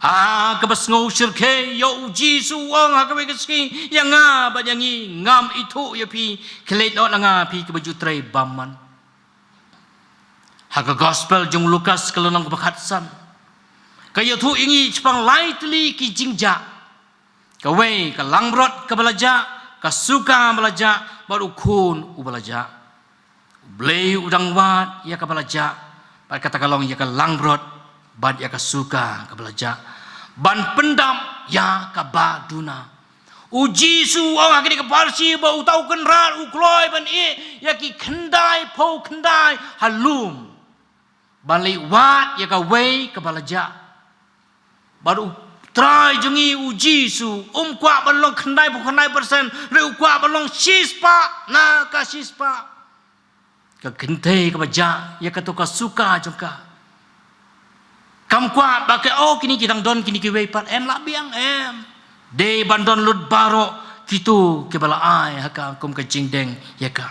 A kaba sngew shyrkhei ïa u Jisu, u ong ha kawei ka sngi ïa nga bad ïa ngi, ngam ithuh ïa phi, khie leit noh na nga phi kiba ju trei bymman. Ha ka gospel jong u Lukas ka lynnong kaba khatsan, ka ïathuh ïa ngi shaphang lai tylli ki jingjia. Kawei, ka langbrot kaba la jia, ka suka ba la jia, bad u khun uba la jia. U Blei u dang wad ïa kaba la jia, bad kata ka long ïa ka langbrot bad ïa ka suka kaba la jia, ban pyndap ïa kaba duna. U Jisu u ong ha kane ka parshi ba uta u kynrad u kloi ban ïeh ïa ki khyndai phew khyndai ha lum, ban leit wad ïa kawei kaba la jia. Bad u Trai jong ngi u Jisu um kwah ban long khyndai phew khyndai percent, hynrei u kwah ban long shispah na ka shispah. Ka kynthei kaba jia ïa kato ka suka jong ka, kam kwah ba ka, oh, kine ki dang don kine kiwei pat, em lah biang, em. Dei ban don lut baroh kito kiba la ai ha ka kum ka jingdeng ïa ka.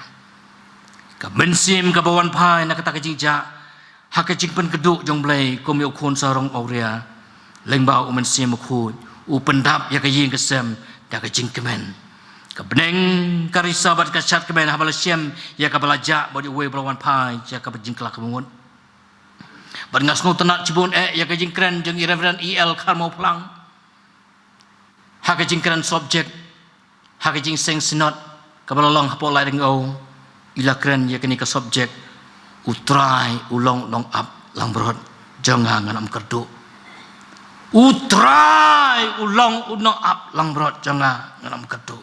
Ka mynsiem kaba wan phai na kata ka jingjia ha ka jingpynkhuid jong U Blei kum ïa u khun sarong awria. Lyngba u Mynsiem Bakhuid u pyndap ïa ka ïing ka sem da ka jingkmen. Ka bneng ka risa bad ka shad kmen haba la shem ïa kaba la jia bad uwei uba la wan phai ïa kaba jingkylla kaba mut. Bad nga sngewtynnat shibun eh ïa ka jingkren jong i Reverend E L Kharmawphlang ha ka jingkren subject ha ka jingseng synod kaba la long hapoh Laitdyngew. I la kren ïa kane ka subject, U Trai u long u nongap langbrot jong nga, ngan ym kyrduh. U Trai u long u nongap langbrot jong nga, ngan ym kyrduh.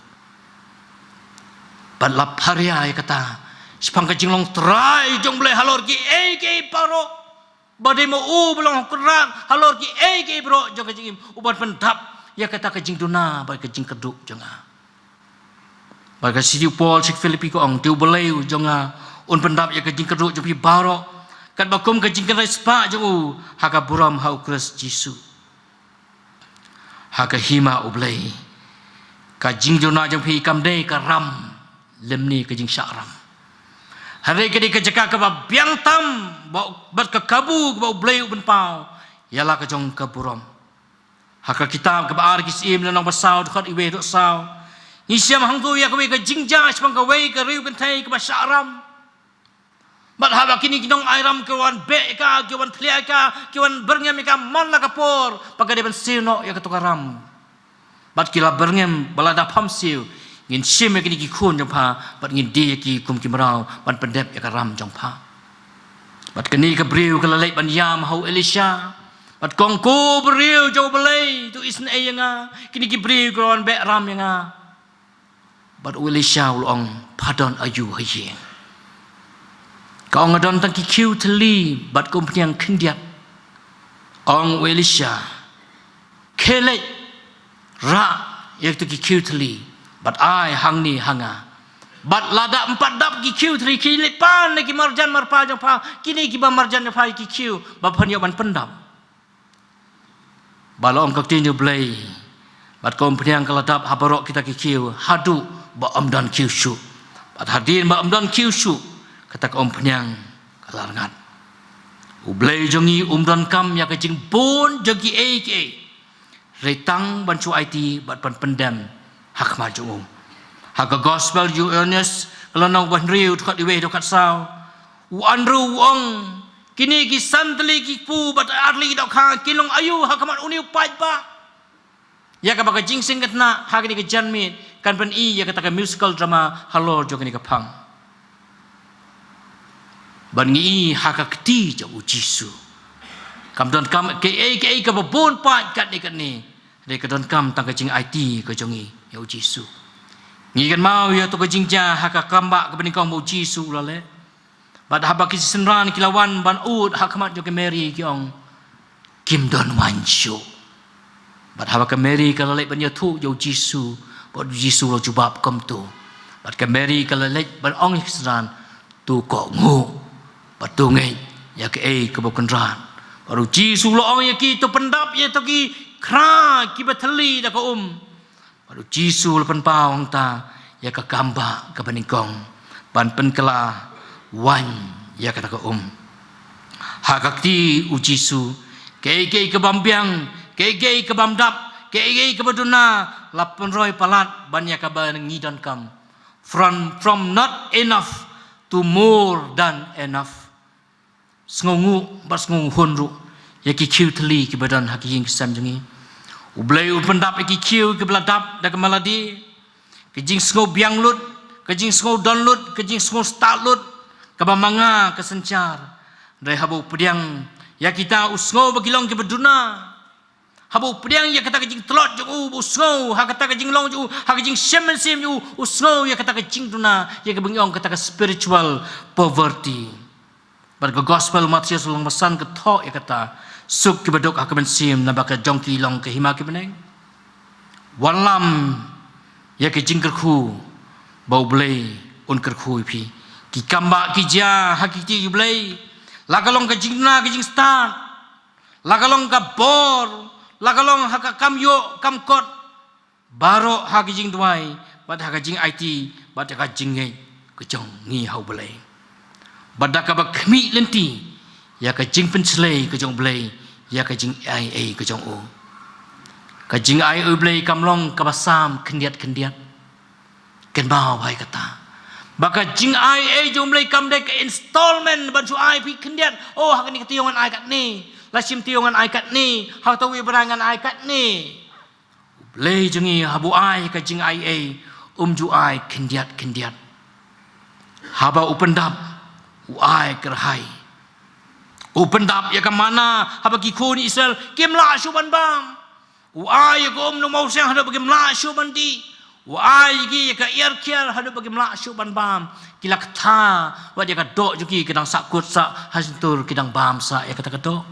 Bad la pharia ïa kata shaphang ka jinglong trai jong U Blei halor kiei kiei baroh. Ba dei ma u ba long u kynrad halor kiei kiei baroh jong ka jingim, u ban pyndap ïa kata ka jingduna bad ka jingkyrduh jong nga. Bad ka shithi u Paul sha ki Philippi ka ong, te U Blei u jong nga un pyndap ïa ka jingkyrduh jong phi baroh katba kum ka jingkynrad spah jong u ha ka burom ha U Khrist Jisu. Ha ka hima U Blei, ka jingduna jong phi kam dei ka ram lymne ka jingshah ram, hynrei ka dei ka jaka kaba biang tam bad ka kabu kaba U Blei u pynpaw ïa la ka jong ka burom. Ha ka kitab kaba ar ki Syiem lynnong ba saw dkhot iwei haduh saw, ngi shem hangto ïa kawei ka jingjia shaphang kawei ka riew kynthei kaba shah ram. Bad haba kine ki nongai ram ki wan beh ïa ka, ki wan thlia ïa ka, ki wan byrngem ïa ka man la ka por ba ka dei ban siew noh ïa kato ka ram. Bad ki la byrngem, ba lada pham siew, ngin shim ïa kine ki khun jong pha bad ngin die ïa ki kum ki mraw ban pyndep ïa ka ram jong pha. Bad kane ka briew ka la leit ban ïam ha u Elisha. Bad kong, ko briew jong U Blei, to isynei ïa nga, kine ki briew ki la wan beh ram ïa nga. Bad u Elisha u la ong, pha don aïu ha ïing? Ka ong, nga don tang ki khiew thylli bad ka umphniang khyndiat. Ong u Elisha, khie leit rah ïa kito ki khiew thylli bad ai hangne ha nga. Bad lada ym pat dap ki khiew thylli, khie leit pan na ki marjan marpa jong pha, kine kiba marjan jong pha ïa ki khiew ba phan ïoh ban pyndap. Ba la ong ka ktien U Blei, bad ka umphniang ka la dap ha baroh kita ki khiew haduh ba ym don khiew shuh. Bad hadien ba ym don khiew shuh, kata ka umphniang ka la rngat. U Blei jong ngi um donkam ïa ka jingbun jong kiei kiei, hynrei tang ban shu aiti bad ban pyndem ha khmat jong u. Ha ka gospel u Ïoannis ka lynnong ba hynriew dkhot iwei haduh khatsaw, u Andrew u ong, kine ki san tylli ki kpu bad ar tylli ki dohkha kin long aïu ha khmat une u paidbah? Ïa kaba ka jingseng ka tnat ha kane ka janmiet kan pyni ïa kata ka musical drama halor jong kane ka phang. Ban ngi i ha ka kti jong u Jisu, kam donkam kaei kaei kaba bun paid katne katne. Hynrei ka donkam tang ka jingaiti ka jong ngi ïa u Jisu. Ngi kynmaw ïa kato ka jingjia ha ka kambah kaba nyngkong ba u Jisu u la leh. Bad haba ki synran ki la wan ban ud ha khmat jong ka Mary ki ong, kim don waiñ shuh. Bad haba ka Mary ka la leit ban ïathuh ïa u Jisu, bad u Jisu u la jubab kumto. Bad ka Mary ka la leit ban ong ïa ki synran, to kohnguh bad to ngeit ïa kaei kaba u kynrad. Bad u Jisu u la ong ïa ki, to pyndap ïa kito ki khra kiba thylli da ka um. Bad u Jisu u la pynpaw hangta ïa ka kambah kaba nyngkong ban pynkylla waiñ ïa kata ka um. Ha ka kti u Jisu, kaei kaei kabym biang, kaei kaei kabym dap, kaei kaei kaba duna, la pynroi palat ban ïa kaba ngi donkam. From, from not enough to more than enough. sngewnguh bad sngewnguh hun ruh ïa ki khiew thylli kiba don ha ki ïing ki sem jong ngi. U Blei u pyndap ïa ki khiew kiba la dap da ka maladi, ka jingsngew biang lut, ka jingsngew don lut, ka jingsngew stad lut, kaba ma nga ka synshar. Hynrei haba u pdiang ïa kita u sngew ba ki long kiba duna. Haba u pdiang ïa kata ka jingtlot jong u, u sngew ha kata ka jinglong jong u, ha ka jingshem mynsiem jong u, u sngew ïa kata ka jingduna, ïa kaba ngi ong kata ka spiritual poverty. Bad ka gospel Mathaios lynnong ba san ka thoh ïa kata, suk kiba duk ha ka mynsiem, naba ka jong ki long ka hima ki bneng. Wanlam ïa ka jingkyrkhu ba U Blei un kyrkhu ïa phi. Ki kam ba ki jia ha ki kti U Blei, la ka long ka jingduna ka jingstad, la ka long ka bor, la ka long ha ka kam ïoh kam kot, baroh ha ka jingduwai bad ha ka jingaiti bad ha ka jingngeit ka jong ngi ha U Blei. Bad da kaba khmih lynti ïa ka jingpynshlei ka jong U Blei ïa ka jingaiei ka jong u. Ka jingaiei U Blei kam long kaba sam khyndiat khyndiat. Kynmaw bha ïa kata. Ba ka jingaiei jong U Blei kam dei ka installment ban shu ai phi khyndiat. Oh, ha kane ka taïew ngan ai katne. La shim taïew ngan ai katne. Ha kata kawei ka bnai ngan ai katne. U Blei jong ngi haba u ai ka jingaiei, um ju ai khyndiat khyndiat. Haba u pyndap, u ai kyrhai. U pyndap ïa ka manna haba ki khun Israel kim lah shuh ban bam. U ai ïa ka um nongmawsiang haduh ba kim lah shuh ban dih. U ai ïa ki ïa ka iar khiar haduh ba kim lah shuh ban bam. Ki la ktha, wat ïa ka doh jong ki ki dang sahkut sah ha shyntur, ki dang bam sah ïa kata ka doh.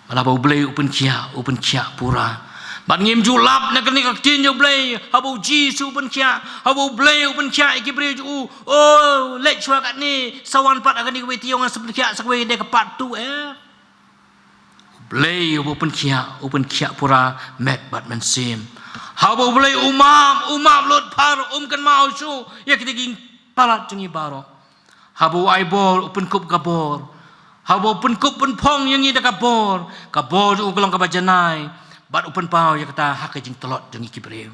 Bad haba U Blei u pynkhiah, u pynkhiah pura. Bad ngim ju lap na kane ka ktien jong U Blei, haba U Jisu u pynkhiah, haba U Blei u pynkhiah ïa ki briew jong u. Oh, leit shuwa katne, sa wan pat ha kane kawei taïew ngan sa pynkhiah sa kawei, dei ka part two eh. U Blei u pynkhiah, u pynkhiah pura met bad mynsiem. Haba U Blei u map, u map lut, phar um kynmaw shuh ïa kita ki palat jong ngi baroh. Haba u ai bor, u pynkup ka bor. Haba u pynkup pynphong ïa ngi da ka bor, ka bor jong u ka long kaba janai. Bad u pynpaw ïa kata ha ka jingtlot jong ngi ki briew.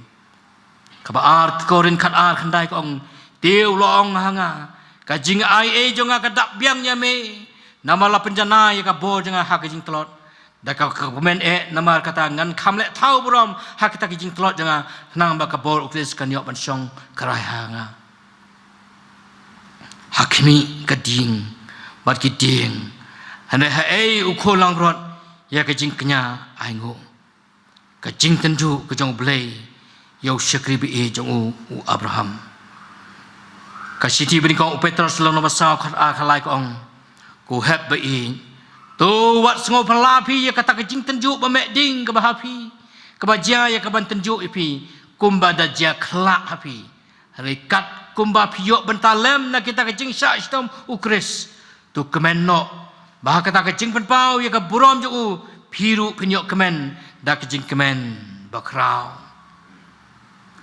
Kaba ar Korinth khatar khyndai ka ong, te u la ong ha nga, ka jingaiei jong nga ka dap biang ïa me. Namar la pynjanai ïa ka bor jong nga ha ka jingtlot. Da ka, ka kmen eh, namar kata ngan kham leh thaw burom ha kata ka jingtlot jong nga, khnang ba ka bor U Khrist kan ïoh ban shong kyrhai ha nga. Ha khmih ka dieng bad ki dieng. Hynrei haei u khun langbrot ïa ka jingkñia ainguh. Ka jingtynjuh ka jong U Blei ïa u shakri ba-ïeit jong u, u Abraham. Ka shithi banyngkong u Petros lynnong ba saw khatar khatlai ka ong, ko hep ba-ïeit, to wat sngewphylla phi ïa kata ka jingtynjuh ba meh ding kaba ha phi, kaba jia ïa kaban tynjuh ïa phi, kumba da jia khlak ha phi. Hynrei kat kumba phi ïoh bynta lem na kita ka jingshah shitom U Khrist, to kmen noh ba ha kata ka jingpynpaw ïa ka burom jong u, phi ruh phin ïoh kmen da ka jingkmen bakhraw.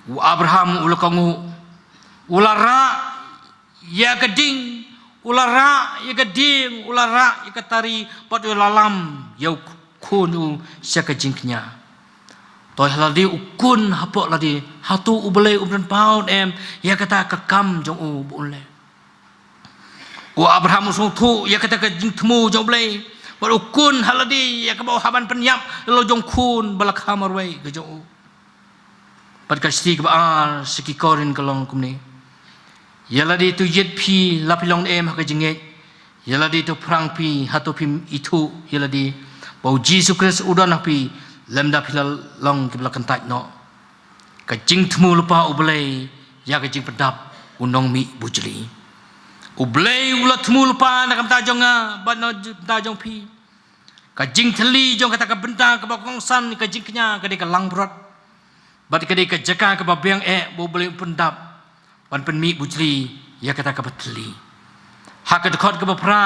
U Abraham u la kohnguh, u la rah ïa ka ding, u la rah ïa ka dieng, u la rah ïa ka tari, bad u la lam ïa u khun u sha ka jingkñia. Te ha lade u khun hapoh lade, hato U Blei um pynpaw ne em ïa kata ka kam jong u ba un leh? U Abraham u sngewthuh ïa kata ka jingthmu jong U Blei. Bad u khun ha lade ïa kaba u hap ban pynïap ïa la u jong khun ba la kha marwei ka jong u. Bad ka shithi kaba ar sha ki Korinth ka long kumne. Ïa lade to ïit phi la phi long ne em ha ka jingngeit. Ïa lade to phrang phi, hato phim ithuh ïa lade ba U Jisu Khrist u don ha phi, lymda phi la long kiba la kyntait noh. Ka jingthmu lypa U Blei ïa ka jingpyndap u nongmih bujli. U Blei u la thmu lypa na ka bynta jong nga bad na ka bynta jong phi. Ka jingthylli jong kata ka bynta kaba kongsan ka jingkñia ka dei ka langbrot. Bad ka dei ka jaka kaba biang eh ba U Blei u pyndap ban pynmih bujli ïa kata kaba thylli. Ha ka dkhot kaba phra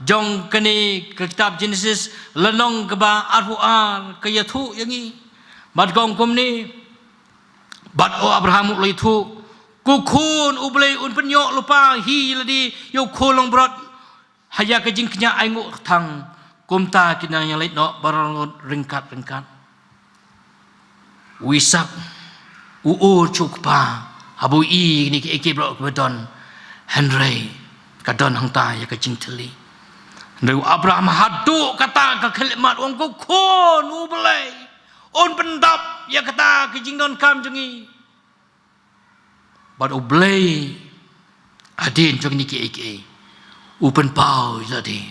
jong kane ka kitab Genesis lynnong kaba arphew ar ka ïathuh ïa ngi. Bad ka ong kumne, bad u Abraham u la ïathuh, ko khun, U Blei un pynïoh lypa hi ïa lade ïa u khun langbrot ha ïa ka jingkñia ainguh kyrthang, kumta kin nang ïaleit noh baroh ryngkat ryngkat. U Isak u ur sha u kpa haba u ïohi ïa kine kiei kiei baroh kiba don, hynrei ka don hangta ïa ka jingthylli. Hynrei u Abraham haduh kata ka khyllipmat u ong, ko khun, U Blei un pyndap ïa kata ka jingdonkam jong ngi. Bad U Blei hadien jong kine kiei kiei u pynpaw ïa lade.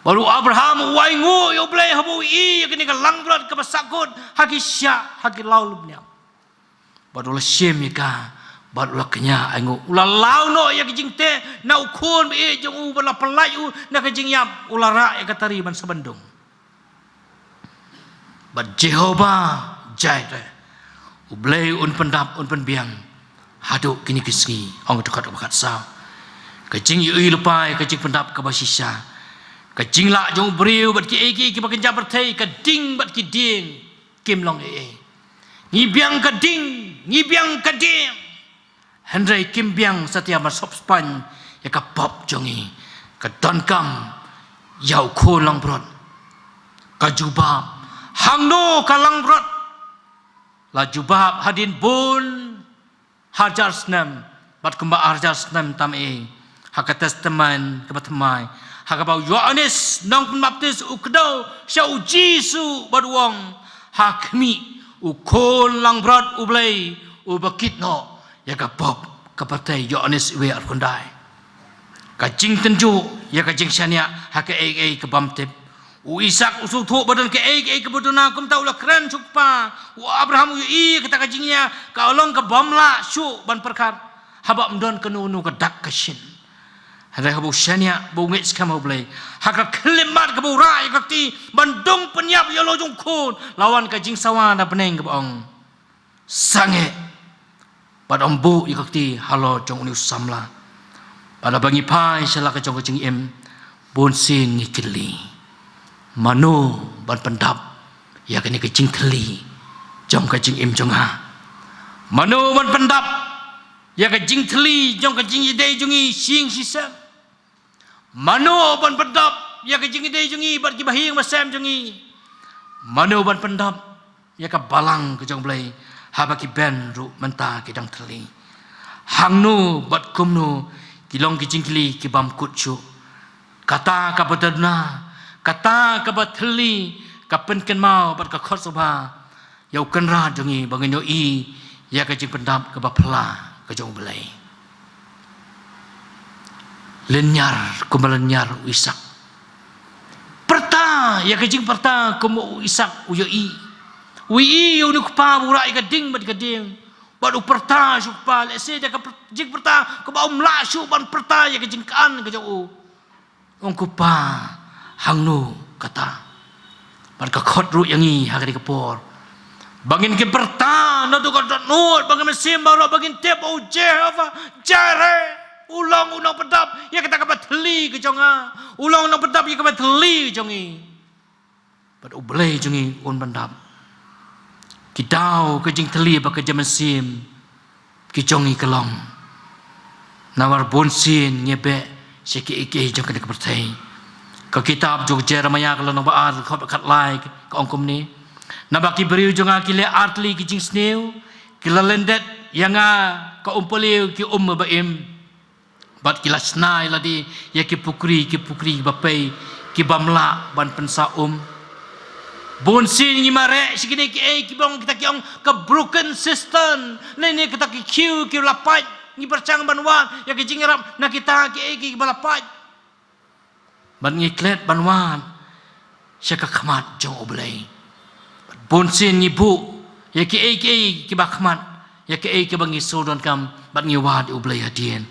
Bad u Abraham u ainguh ïa U Blei haba u i ïa kane ka langbrot kaba sahkut ha ki shiah, ha ki law lum niam. Bad u la shim ïa ka, bad u la kñia ainguh, u la law noh ïa ka jingteh na u khun ba ïeit jong u, bad la pyllait u na ka jingïap, u la rah ïa ka tari ban sa ban dung. Bad Jehovah Jireh, U Blei un pyndap, un pynbiang haduh kine ki sngi, ong ka dkhot kaba khatsaw. Ka jingïohi lypa ïa ka jingpyndap kaba shisha, ka jinglah jong u briew bad kiei kiei kiba kynja pyrthei, ka ding bad ki dieng kim long ei ei. Ngi biang ka ding, ngi biang ka dieng, hynrei kim biang satia ban sop spaiñ ïa ka pop jong ngi. Ka donkam ïa u khun langbrot. Ka jubab, hangno ka langbrot? La jubab, hadien bun hajar snem, bad kumba hajar snem tam ei, ha ka Testament kaba thymmai, ha kaba u Ïoannis Nongpynbaptis u kdew sha u Jisu bad u ong, ha khmih, u khun langbrot U Blei uba kit noh ïa ka pop ka pyrthei, Ïoannis wei arphew khyndai. Ka jingtynjuh ïa ka jingshaniah ha kaei kaei ka bym tip. U Isak u sngewthuh ba don kaei kaei kaba duna, kumta u la kren sha u kpa. U Abraham u ïohi kata ka jingïa ka long ka bym lah shuh ban pyrkhat, haba ym don kano kano ka dak ka shin. Hynrei haba u shaniah, ba u ngeit skhem ha U Blei, ha ka khyllipmat kaba u rah ïa ka kti ban dung pynïap ïa la u jong u khun, la wan ka jingsawa na bneng kaba ong, sangeh, bad ym buh ïa ka kti halor jong une u samla. Bad haba ngi phai sha la ka jong ka jingim, bunsien ngi kylli, mano ban pyndap ïa kane ka jingthylli jong ka jingim jong nga? Mano ban pyndap ïa ka jingthylli jong ka jingïadei jong ngi shi ïing shi sem? Mano ban pyndap ïa ka jingïadei jong ngi bad ki bahaïing bahasem jong ngi? Mano ban pyndap ïa ka balang ka jong U Blei haba ki beiñ ruh mynta ki dang thylli? Hangno bad kumno ki long ki jingkylli ki bym kut shuh. Kata kaba duna, kata kaba thylli, ka pynkynmaw bad ka khot sngewbha ïa u Kynrad jong ngi ba ngin ïohi ïa ka jingpyndap kaba phylla ka jong U Blei. Lynñiar kumba lynñiar u Isak. Pyrta ïa ka jingpyrta kumba u Isak u ïohi. U ïohi ïa une u kpa ba u rah ïa ka ding bad ka dieng. Bad u pyrta sha u kpa, lehse da ka pyr-, jingpyrta kaba um lah shuh ban pyrta ïa ka jingkhan ka jong u. Ong ko Pa, hangno kata? Bad ka khot ruh ïa ngi ha kane ka por ba ngin kin pyrta naduh ka dohnud, ba ngin mynsiem baroh, ba ngin tip ba u Jehovah Jireh u long u nongpyndap ïa kata kaba thylli ka jong nga, u long u nongpyndap ïa kaba thylli ka jong ngi. Bad U Blei jong ngi un pyndap. Ki daw ka jingthylli bad ka jingmynsiem ki jong ngi ka long, namar bunsien ngi beh sha kiei kiei jong kane ka pyrthei. Ka kitab jong u Jeremaïah ka lynnong ba ar, dkhot ba khatlai, ka ong kumne: Naba ki briew jong nga ki leh ar tylli ki jingsniew, ki la lyndet ïa nga, ka umpohliew ki um ba im. Bad ki la shna ïa lade ïa ki pukri, ki pukri ba pei, ki bym lah ban pynsah um. Bunsien ngi mareh sha kine kiei kiba ong kita ki ong ka broken cistern, lane kita ki khiew kiba la pait, ngi pyrshang ban wad ïa ki jingïarap na kita kiei kiba la pait. Bad ngi klet ban wad sha ka khmat jong U Blei. Bad bunsien ngi buh ïa kiei kiei kiba khmat, ïa kiei kiba ngi sngewdonkam, bad ngi wad ïa U Blei hadien.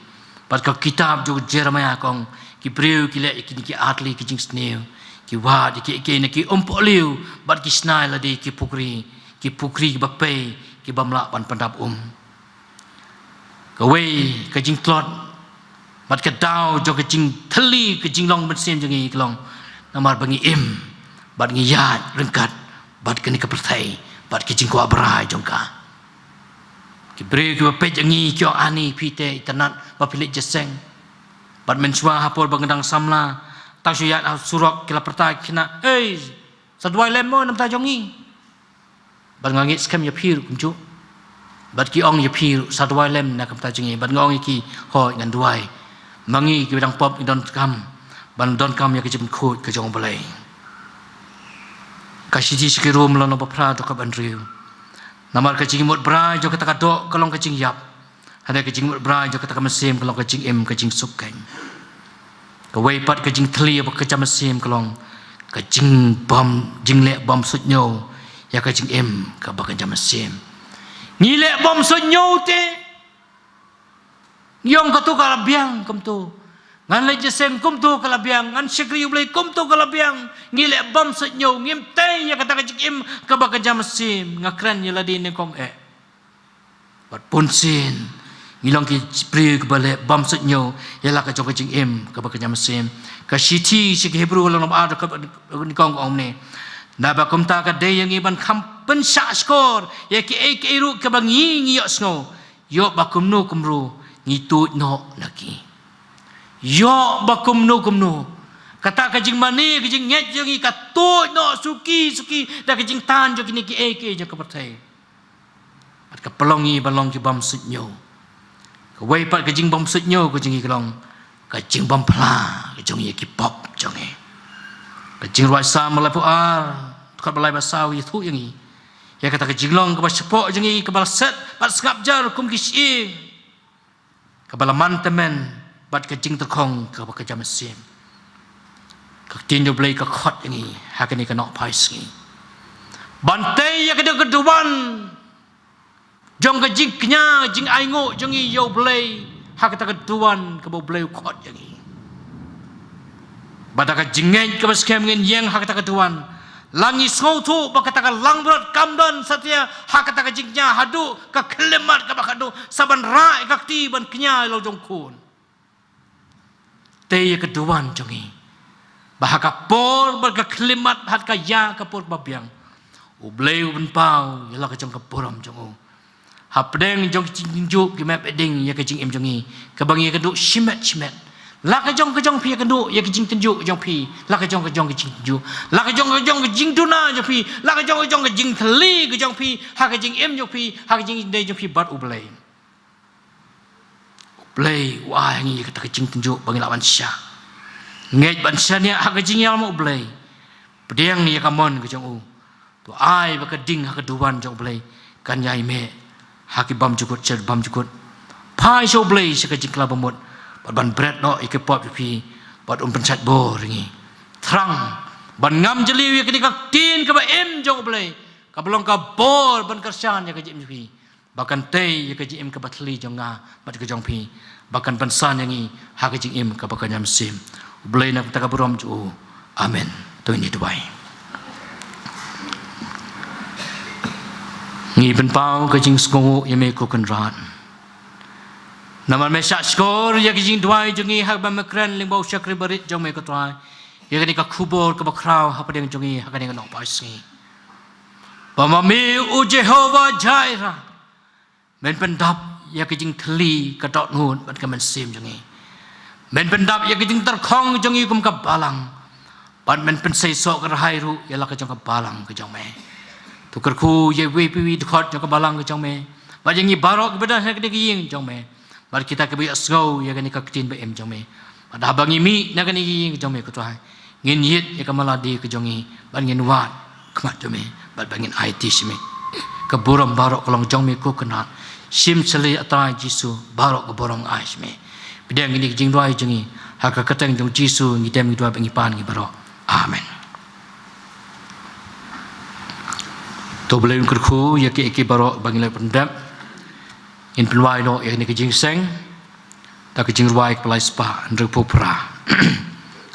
Bad ka kitab jong u Jeremaïah ka ong, ki briew ki leh ïa kine ki ar tylli ki jingsniew, ki wad ïa kiei kiei na ki umpohliew, bad ki shna ïa lade ki pukri, ki pukri kiba pei, ki bym lah ban pyndap um. Kawei ka jingtlot bad ka daw jong ka jingthylli ka jinglong mynsiem jong ngi ka long namar ba ngi im bad ngi ïaid ryngkat bad kane ka pyrthei bad ki jingkwah brai jong ka. Ki briew kiba peit ïa ngi ki ong, ani phi te itynnad ba phi leit jingïaseng. Bad mynshuwa ha por ba nga dang samla, tang shu ïaid ha surok ki la pyrta, ki khynnah, ei, sa duwai lem mo na bynta jong ngi. Bad nga ngeit skhem ïa phi ruh kumjuh. Bad ki ong ïa phi ruh, sa duwai lem na ka bynta jong ngi. Bad nga ong ïa ki, hooid ngan duwai. Ma ngi kiba dang pop ngi donkam ban donkam ïa ka jingkhuid ka jong U Blei. Ka shithi sha ki Rom lynnong ba phra dkhot ba hynriew. Namar ka jingmut brai jong kata ka doh ka long ka jingïap, hynrei ka jingmut brai jong kata ka mynsiem ka long ka jingim, ka jingsuk keiñ. Kawei pat ka jingthylli bad ka jingmynsiem ka long ka jingbym, jingleh bym suidñiew ïa ka jingim kaba ka jingmynsiem. Ngi leh bym suidñiew te, ngi ong kato ka la biang kumto, ngan leit jingïaseng kumto ka la biang, ngan shakri U Blei kumto ka la biang. Ngi leh bym suidñiew, ngim tei ïa kata ka jingim kaba ka jingmynsiem. Nga kren ïa lade nyngkong eh. Bad bunsien ngi long ki briew kiba leh bym suidñiew ïa la ka jong ka jingim kaba ka jingmynsiem. Ka shithi sha ki Hebru lynnong ba ar dkhot nyngkong ka ong kumne: Naba kumta ka dei ïa ngi ban kham pynshah shkor ïa kiei kiei ruh kiba ngi, ngi ïohsngew, ïoh ba kumno kumno ngi tuid noh na ki. Ïoh ba kumno kumno kata ka jingmane, ka jingngeit jong ngi ka tuid noh suki suki da ka jingtan jong kine kiei kiei jong ka pyrthei. Bad ka pynlong ngi ban long ki bym suidñiew. Kawei pat ka jingbym suidñiew ka jong ngi ka long ka jingbym phla ka jong ngi ïa ki pop jong ngi. Ka Jingrwai Salm laiphew ar dkhot ba lai bad saw ïathuh ïa ngi ïa kata ka jinglong kaba shapoh jong ngi, kaba la set bad sngap jar kum ki shyieng, kaba la man tymmen bad ka jingtyrkhong kaba ka jingmynsiem. Ka ktien U Blei ka khot ïa ngi ha kane ka nohphai sngi ban tei ïa ka duwan jong ka jingkñia, jingainguh jong ngi ïa U Blei ha kata ka duwan kaba U Blei u khot ïa ngi. Bad da ka jingngeit kaba skhem ngin ïeng ha kata ka duwan. La ngi sngewthuh ba kata ka langbrot kam don satia ha kata ka jingkñia haduh ka khyllipmat kaba khadduh, sa ban rah ïa ka kti ban kñia ïa la u jong u khun. Tei ïa ka duwan jong ngi ba ha ka por bad ka khyllipmat, ha ka ïa ka por ba biang, U Blei u pynpaw ïa la ka jong ka burom jong u. Hapdeng jong ki jingtynjuh ki map ding ïa ka jingim jong ngi, kaba ngi ïakynduh shimet shimet. La ka jong ka jong phi ïakynduh ïa ka jingtynjuh jong phi, la ka jong ka jong ka jingtynjuh, la ka jong ka jong ka jingduna jong phi, la ka jong ka jong ka jingthylli ka jong phi ha ka jingim jong phi, ha ka jingdei jong phi bad U Blei. U Blei u ai ha ngi kata ka jingtynjuh ba ngin lah ban shah ngeit, ban shaniah ha ka jingïalam U Blei. Pdiang ïa ka mon ka jong u. To ai ba ka ding ha ka duwan jong U Blei kan ïai meh ha ki bymjukut sha bymjukut. Phai sha U Blei sha ka jingkylla bamut bad ban bret noh ïa ki pop jong phi bad un pynshait bor ïa ngi. Thrang ban ngam jylliew ïa kane ka ktien kaba im jong U Blei, kaba long ka bor ban kyrshan ïa ka jingim jong phi, ba kan tei ïa ka jingim kaba thylli jong nga bad ka jong phi, ba kan pynsan ïa ngi ha ka jingim kaba ka jingmynsiem. U Blei na ka bynta ka burom jong u. Amen. To ngin ïa duwai. Ngi pynpaw ka jingsngewnguh ïa me ko Kynrad, namar me shah shkor ïa ka jingduwai jong ngi ha kaba me kren lyngba u shakri barit jong me ko Trai ïa kane ka khubor kaba khraw hapdeng jong ngi ha kane ka nohphai sngi. Ba ma me u Jehobah Jireh, men pyndap ïa ka jingthylli ka dohnud bad ka mynsiem jong ngi. Men pyndap ïa ka jingtyrkhong jong ngi kum ka balang, bad men pynseisoh kyrhai ruh ïa la ka jong ka balang ka jong me. To kyrkhu ïa iwei pa iwei dkhot jong ka balang ka jong me, bad ïa ngi baroh kiba don ha kane ka ïing jong me, bad kita kiba ïohsngew ïa kane ka ktien ba im jong me. Bad haba ngi mih na kane ka ïing jong me ko Trai, ngin ïit ïa ka malade ka jong ngi bad ngin wad khmat jong me, bad ba ngin aiti sha me. Ka burom baroh ka long jong me ko Kynrad. Shim sha la A Trai Jisu baroh ka burom ai sha me. Pdiang ïa kane ka jingduwai jong ngi ha ka kyrteng jong Jisu ngi dem ngi duwai bad ngi pan ngi baroh. Amen. To U Blei un kyrkhu ïa kiei kiei baroh ba ngi la pyndep. Ngin pynwai noh ïa kane ka jingseng da ka Jingrwai kaba lai spah hynriewphew phra.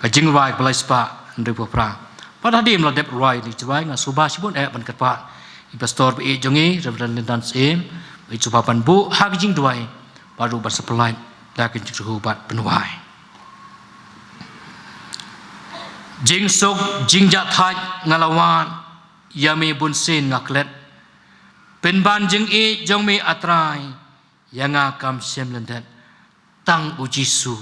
Ka Jingrwai kaba lai spah hynriewphew phra. Bad hadien ba la dep rwai ïa kane ka Jingrwai, nga sngewbha shibun eh ban kyrpad ïa i pastor ba ïeit jong ngi, Reverend Lindan Syiem, ba i sngewbha ban buh ha ka jingduwai bad ruh ban sa pyllait da ka jingkyrkhu bad pynwai. Jingsuk jingjahthait nga la wad, ïa me bunsien nga klet. Pynban jingïeit jong me A Trai, ïa nga kam shym lyndet. Tang U Jisu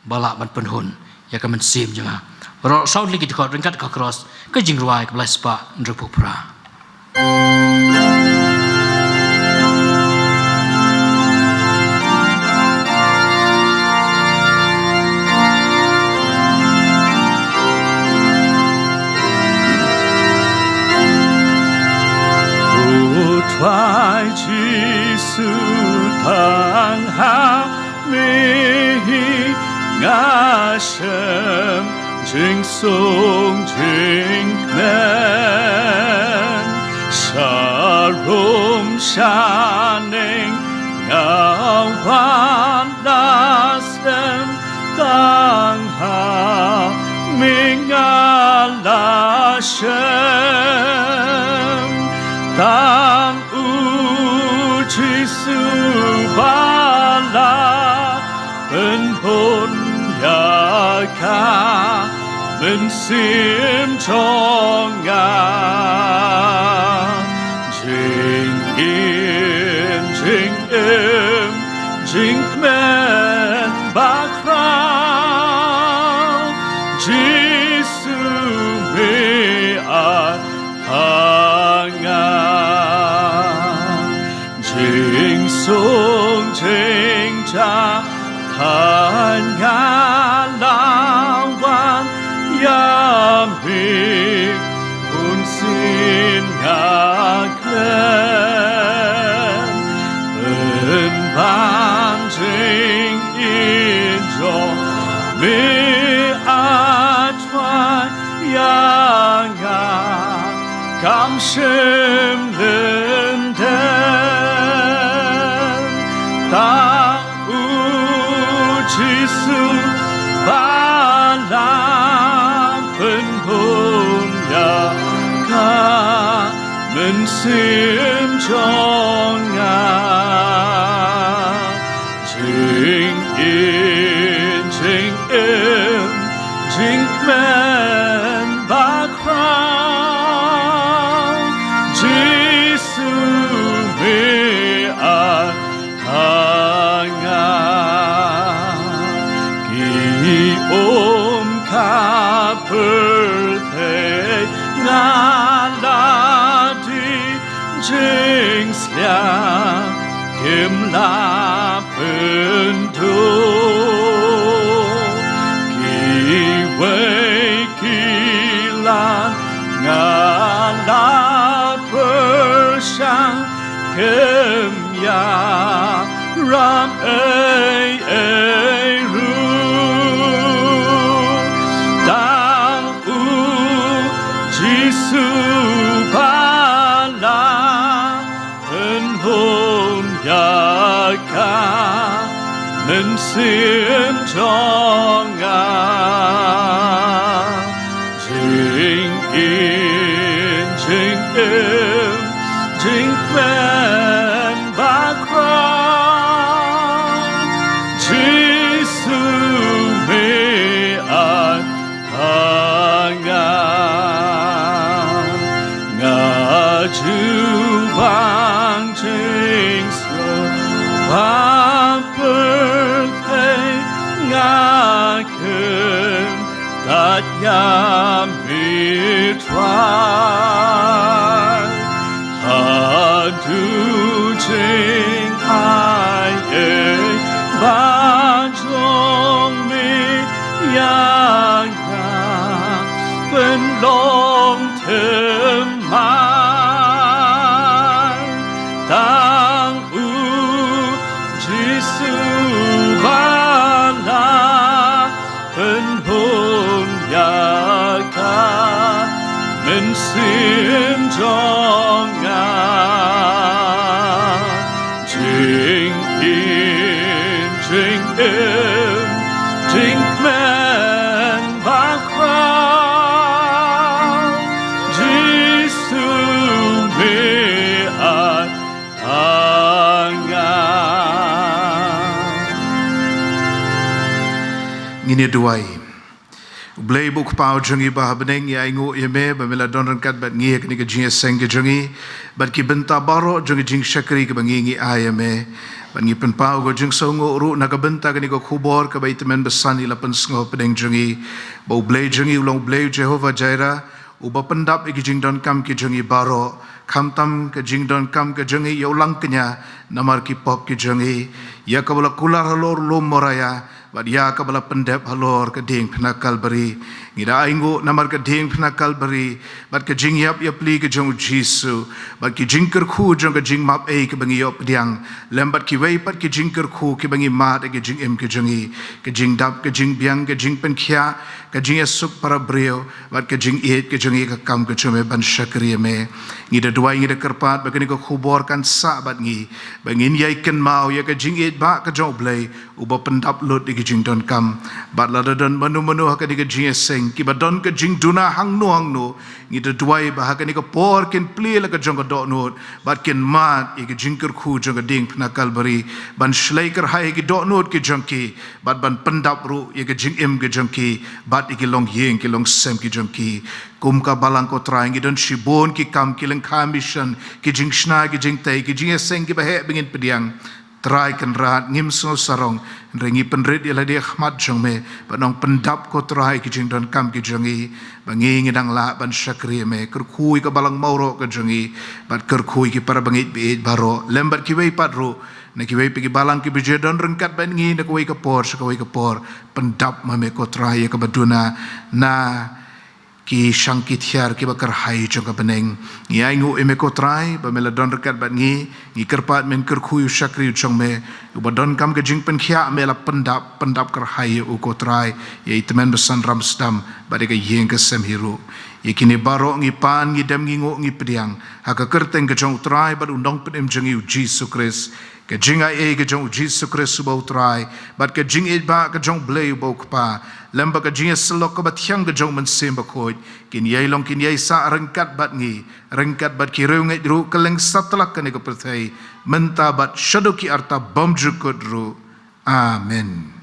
ba lah ban pynhun ïa ka mynsiem jong nga. Baroh saw tylli ki dkhot ryngkat ka kros, ka Jingrwai kaba lai spah hynriewphew phra. Bai Jisu, tang ha me hi nga shem jingsung jingkmen. Sharum shaneng nga wan la slem, tang ha me nga la shem. Tang U Jisu ba la pynhun ïa ka mynsiem jong nga. Jingim jingim jingkmen bakhraw, Jisu me ai ha nga. Jingsuk jingjia tang nga la wan ïa me, bunsien nga khlem pynban jingim jong me. Ai trai ïa nga, kam shym lyndem. Tang U Jisu ba la pynhun ïa ka mynsiem jong nga. Jingim jingim jingkmen bakhraw, Jisu me ai ha nga. Ki um ka pyrthei nga la die jingsliang, kim lah pynduh. Kiwei ki la nga la pyrshang, kim ïarap ei ei ruh. Tang U Jisu ba la pynhun ïa ka mynsiem jong nga. Jingim jingim jingkmen bakhraw, Jisu me ai ha nga. Nga ju bang jingsuk ba pyrthei, nga kyntait ïa me Trai. Haduh jingai ei ba jong me ïa nga, pynlong thymmai. Tang U Jisu ba la pynhun ïa ka mynsiem jong nga. Jingim jingim jingkmen bakhraw, Jisu me ai ha nga. Ngin ïa duwai. U Blei ba u Kpa jong ngi ba ha bneng, ngi ainguh ïa me ba me la don ryngkat bad ngi ha kane ka jingïaseng ka jong ngi, bad ki bynta baroh jong ka jingshakri kaba ngi, ngi ai ïa me. Bad ngi pynpaw ka jingsngewnguh ruh na ka bynta kane ka khubor kaba i tymmen basan i la pynsngew hapdeng jong ngi, ba U Blei jong ngi u long U Blei u Jehovah Jireh, uba pyndap ïa ki jingdonkam ki jong ngi baroh, khamtam ka jingdonkam ka jong ngi ïa u langkñia namar ki pop ki jong ngi, ïa kaba la kular halor u lum Moraia, Bad ïa kaba la pyndep halor ka diengphna Kalbari. Ngi da ainguh namar ka diengphna Kalbari, bad ka jingïap ïapli ka jong u Jisu, bad ki jingkyrkhu jong ka jingmap ei kaba ngi ïoh pdiang, lem bad kiwei pat ki jingkyrkhu kiba ngi mad ha ka jingim ka jong ngi, ka jingdap, ka jingbiang, ka jingpynkhiah, ka jingïasuk para briew, bad ka jingïeit ka jong ngi ha ka kam ka jong me ban shakri ïa me. Ngi da duwai, ngi da kyrpad ba kane ka khubor kan sah bad ngi, ba ngin ïai kynmaw ïa ka jingïeit bah ka jong U Blei, uba pyndap lut ïa ki jingdonkam. Bad lada don mano mano ha kane ka jingïaseng kiba don ka jingduna hangno hangno, ngi da duwai ba ha kane ka por kin plie la ka jong ka dohnud, bad kin mad ïa ka jingkyrkhu jong ka diengphna Kalbari, ban shlei kyrhai ïa ki dohnud ki jong ki, bad ban pyndap ruh ïa ka jingim ka jong ki, bad ïa ki longïing ki longsem ki jong ki. Kum ka Balang, ko Trai, ngi don shibun ki kam, ki lyngkha mission, ki jingshna, ki jingtei, ki jingïaseng kiba heh ba ngin pdiang. Trai Kynrad, ngim sngew sarong, hynrei ngi pynrit ïa lade ha khmat jong me, bad nong pyndap, ko Trai, ki jingdonkam ki jong ngi, ba ngi ngi dang lah ban shakri ïa me. Kyrkhu ïa ka Balang Mawroh ka jong ngi, bad kyrkhu ïa ki para bangeit baieit baroh, lem bad kiwei pat ruh na kiwei pat ki balang kiba ju don ryngkat bad ngi na kawei ka por sha kawei ka por. Pyndap ma me, ko Trai, ïa kaba duna na ki shang ki thiar kiba kyrhai jong ka bneng. Ngi ainguh ïa me, ko Trai, ba me la don ryngkat bad ngi. Ngi kyrpad men kyrkhu ïa u shakri u jong me, uba donkam ka jingpynkhiah, me la pyndap, pyndap kyrhai ïa u, ko Trai, ïa i tymmen basan ramsdam, bad ïa ka ïing ka sem hi ruh. Ïa kine baroh ngi pan, ngi dem, ngi nguh, ngi pdiang ha ka kyrteng ka jong U Trai bad U Nongpynim jong ngi U Jisu Khrist. Ka jingaiei ka jong U Jisu Khrist uba U Trai, bad ka jingïeit bah ka jong U Blei uba U Kpa, lem bad ka jingïasyllok kaba thiang ka jong U Mynsiem Bakhuid, kin ïai long, kin ïai sah ryngkat bad ngi, ryngkat bad ki riewngeit ruh, kylleng satlak kane ka pyrthei, mynta bad shaduh ki arta bymjukut ruh. Amen.